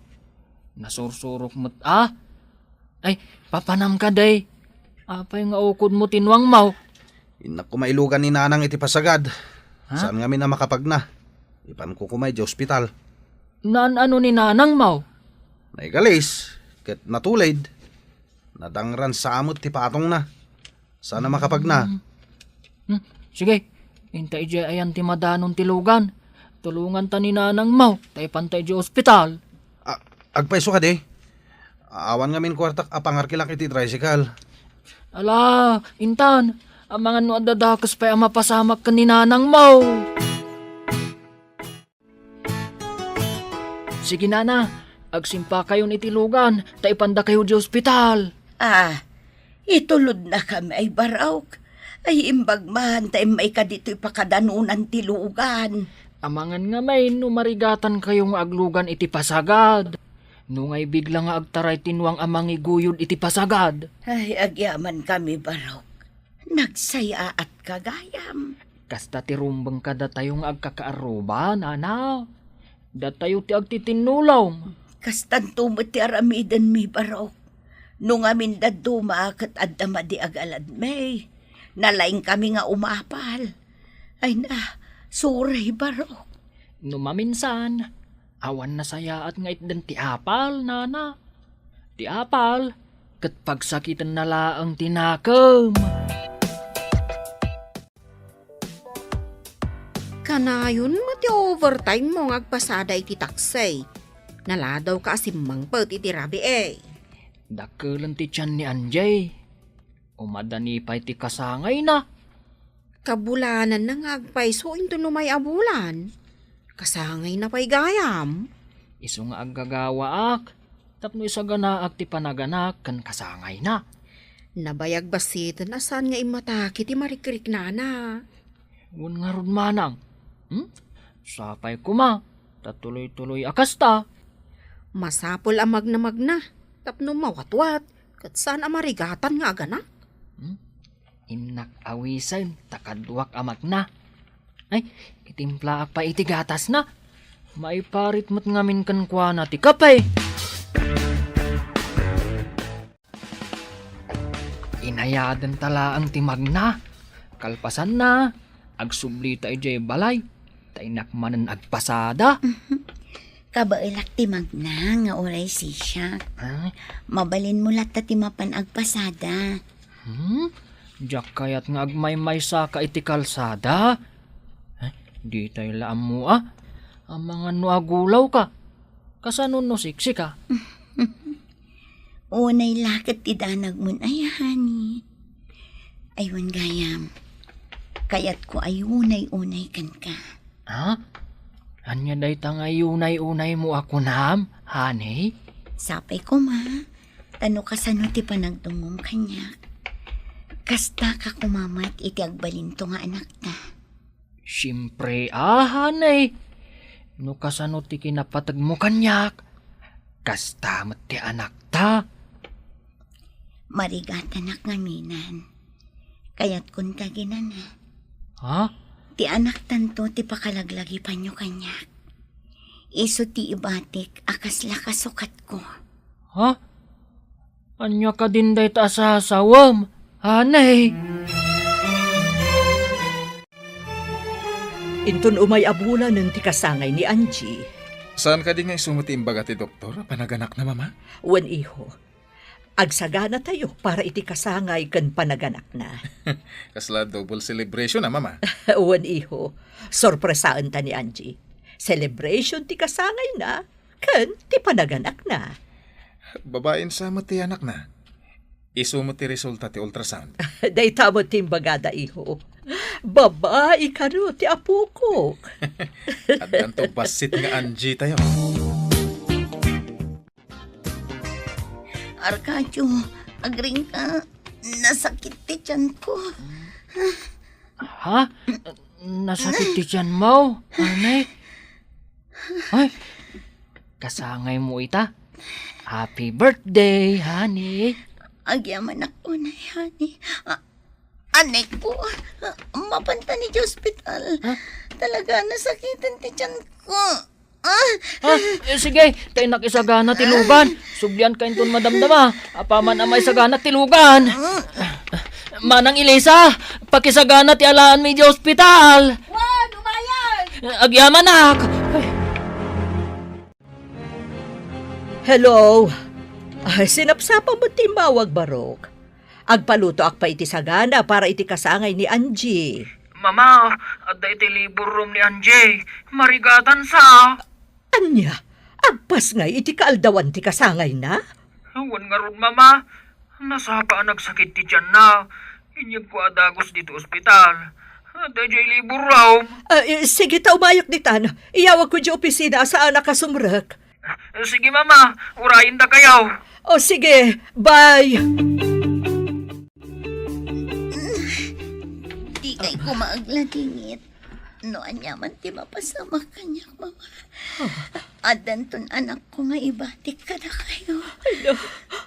Nasursurok met a. Ay, papanam kadi. Apay nga ukodmo ti nuangmo? Innak koma ilugan ni Nanang iti pasagad. Ha? Saan ngamin a makapagna. Ipanko koma idiay ospital. Naan-ano ni Nanangmo? Naigalis, ket natulid. Nadangran sa met ti patongna. Saan a makapagna. Hmm. Hmm. Sige, inta idiay ayan ti madanon ti lugan. Tulonganta ni Nanangmo, ta ipanta idiay ospital. A-, agpayso kadi? Awan ngamin kuartak a pangarkilak iti tricycle. Ala, intan, amangan no adda dakes pay a mapasamak ken ni Nanangmo. Sige, Nana. Agsimpakayon iti lugan, ta ipandakayo di ospital. Ah, itulodnakami ay, Barok. Ay, imbag man ta immayka ditoy pakadanunan ti lugan. Amangan ngamin no marigatankayo nga aglugan iti pasagad. No nga ibigla nga agtaray ti nuang a mangiguyod iti pasagad. Ay, agyamankami, Barok. Nagsayaatka gayam. Kasta ti rumbeng kadatayo nga agkakaarruba, nana. Datayo ti agtitinnulong. Kastanto met ti aramidenmi, Barok. No ngamin dadduma ket adda madi agaladmi, nalaingkami nga umapal. Ay na, sorry, Barok. No maminsan, awan nasayaat nga itden ti apal, nana. Ti apal, ket pagsakitenna laeng ti nakem. Kanayon met ti overtime mo nga agpasada iti taksi. Naladaw ka a simmangpet iti rabii. Dakkelen ti tian ni Anjay. Umadani pay ti kasangayna. Kabulananna nga agpayso inton umay a bulan. Kasangayna pay gayam. Isu nga aggagawaak tapno isaganaak ti panaganak ken kasangayna. Nabayag bassiten a saan nga immataki ti marikriknana. Wen ngarud manang. Hmm? Sapay koma, ta tuloy-tuloy a kasta. Masapul a magnamagna tapno mawatwat ket saan a marigatan nga aganak. Hmm? Innak awisen ta kaduak a magna. Ay, itimplaak pay iti gatasna. Maiparit met ngamin kenkuana ti kape. Inayadenta laeng ti magna. Kalpasanna, agsublita idiay balay. Ta innak manen agpasada. Kabaelak ti magna nga uray sisiak. Ah? Mabalinmo latta ti mapan agpasada. Hmm? Diak kayat nga agmaymaysaka iti kalsada. Eh, ditay la ammo a. Amangan no agulawka. Kasano no siksika? Unay la ket ti danagmon aya, honey. Ay, wen gayam. Kayatko a unay-unay kenka. Ha? Ania dayta nga unay-unaymo a kunam, honey? Sapay koma, ta no kasano ti panagdumngom kaniak, kastaka koma met iti agbalinto nga anakta. Siempre a, honey. No kasano ti kinapategmo kaniak, kasta met ti anakta. Marigatanak ngaminan. Kayatkonta, ginana. Ha? Ti anaktanto ti pakalaglagipanyo kaniak. Isu ti ibatik a kasla kasukatko. Ha? Ania kadin dayta a sasawem, honey? Inton umay a bulanen ti kasangay ni Angie. Saan kadi nga isu met ti imbaga ti doktor a panaganakna, Mama? Wen, iho. Agsaganatayo para iti kasangay ken panaganakna. Kasla double celebration a, Mama? Wen, iho. Sorpresaenta ni Angie. Celebration ti kasangayna ken ti panaganakna. Babain sa met ti anakna. Isu met ti resulta ti ultrasound. Dayta met ti imbagada, iho. Babai kano ti apokok. Addanto bassit nga Angie tayo. Arcadio, agringka. Nasakit ti tiyanko. Ha? Nasakit ti tiyanmo, honey? Ay, kasangaymo ita. Happy birthday, honey. Agyamanak unay, honey. A-, aneko, mapanta ni ospital. Ha? Talaga, nasakiten ti tiyanko. Ah! Ah, eh, sige, ta innak isagana ti lugan. Sublianka inton madamdama. Apaman a maisagana ti lugan. Manang Elisa, pakisagana ti alaanmi idiay ospital. Wan, umayag! Agyamanak! Ay. Hello. Ay, sinapsapa met ti immawag, Barok. Agpalutoak pay iti sagana para iti kasangay ni Angie. Mama, adda iti labor room ni Angie. Marigatansa. Ania? Agpasngay iti kaaldawan ti kasangayna? Wen ngarud, Mama. Nasapa a nagsakit ti tianna. Inyegko a dagus ditoy ospital. Adda idiay labor room. Ah, eh, sige ta, umayok ditan. Iyawagko idiay opisina a saanak a sumrek. Eh, Sige, Mama. Urayendakayo. O, sige. Bye. Dikay koma agladingit. No aniaman ti mapasamak kaniak, Mama. Addanton anakko nga ibatik kadakayo. Ania,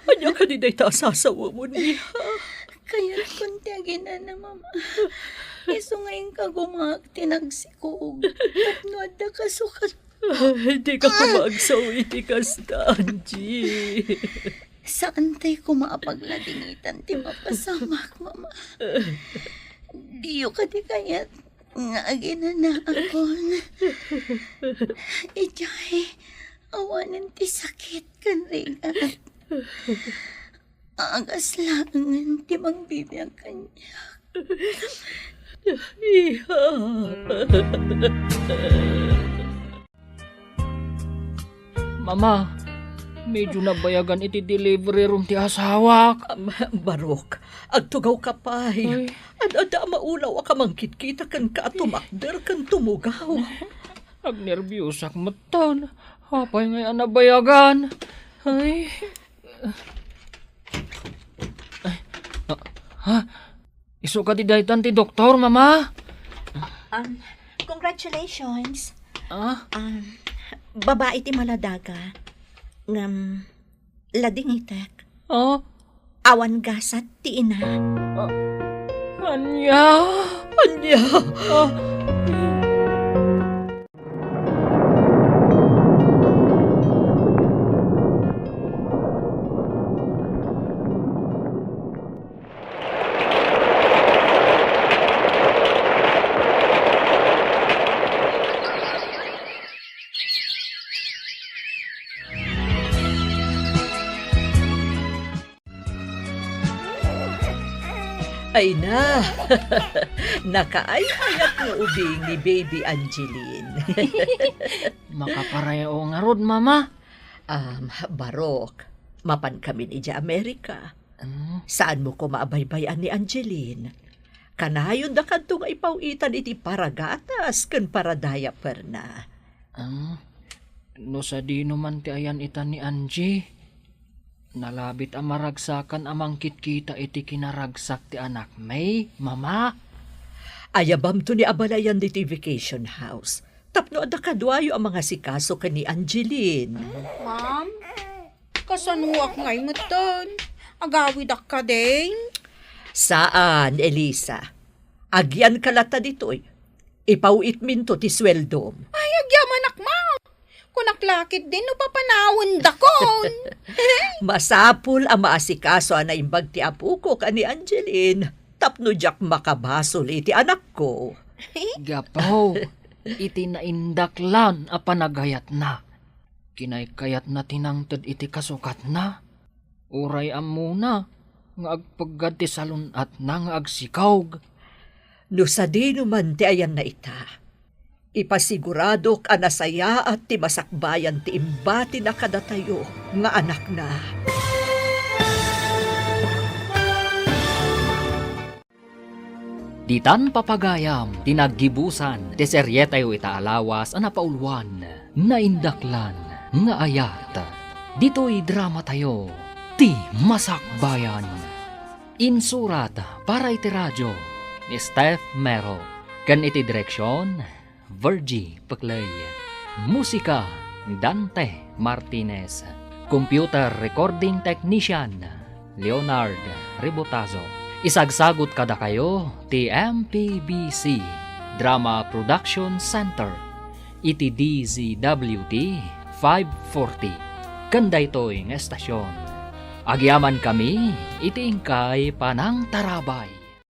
ania kadi dayta a sasawamon, iha? Kayatkon ti aginana, Mama. Isu nga inka gumaak ti nagsikog. Tapno adda kasukat. Ay, dika koma agsaw iti kasta, Angie. Saantay koma a pagladingitan ti mapasamak, Mama. Diyo kadi kayat nga aginanaakon? Idiay, awanen ti sakit ken rigat. Agas laengen ti mangbibiag kaniak. Iha. Mama, medyo nabayagan iti delivery room ti asawak. Am, Barok, agtugawka pay. Ay. Ad-adda a maulaw a kamangkitkita kenka a tumakder ken tumugaw. Agnerbiosak metten. Apay ngay a nabayagan? Ay. Ay. Ah, ha? Isu kadi daytan ti doktor, Mama? Um, congratulations. Ah? Um, babai ti maladaga. Ngem, ladingitek. Ah? Awan gasat ti ina. Ah, ania? Ania? Ah. Ay na, nakaay-ayat nga ubing ni Baby Angeline. Makaparaya ngarud, Mama. Um, Barok, mapan kamin idiay Amerika. Mm. Saanmo koma a baybay-an ni Angeline. Kanayondakadto nga ipaw-itan iti paragatas ken paradayaperna. Ah, no sadino man ti ayan-itan ni Angie, nalabit a maragsakan a mangkitkita iti kinaragsak ti anakmi, Mama. Ayabamto ni a balayan ditoy vacation house tapno adda kaduayo a mangasikaso ken ni Angeline. Ma'am, kasanoak ngay metten? Agawidak kadi? Saan, Elisa. Agyanka latta ditoy. Ipaw-itminto ti sueldom. Ay, agyamanak, ma. Kunak la ketdin no papanawendakon. Masapul a maasikaso a naimbag ti apok a ni Angeline tapno diak makabasol iti anakko. Gapu iti naindaklan a panagayatna. Kinaykayatna ti nangted iti kasukatna. Uray ammona nga agpeggad ti salun-atna nga agsikog. No sadino man ti ayanna ita, ipasiguradok a nasayaat ti masakbayan ti imbatina kadatayo nga anakna. Ditan papagayam ti naggibusan ti serietayo ita a lawas a napauluan, Naindaklan nga Ayat. Ditoy dramatayo, Ti Masakbayan. Insurat para iti radio ni Steph Mero, ken iti direksion, Virgie Peclay. Musika, Dante Martinez. Computer recording technician, Leonard Rebotazo. Isagsagut kadakayo ti M P B C Drama Production Center iti D Z W T five forty. Ken daytoy nga estasion, agyamankami iti inkay panangtarabay.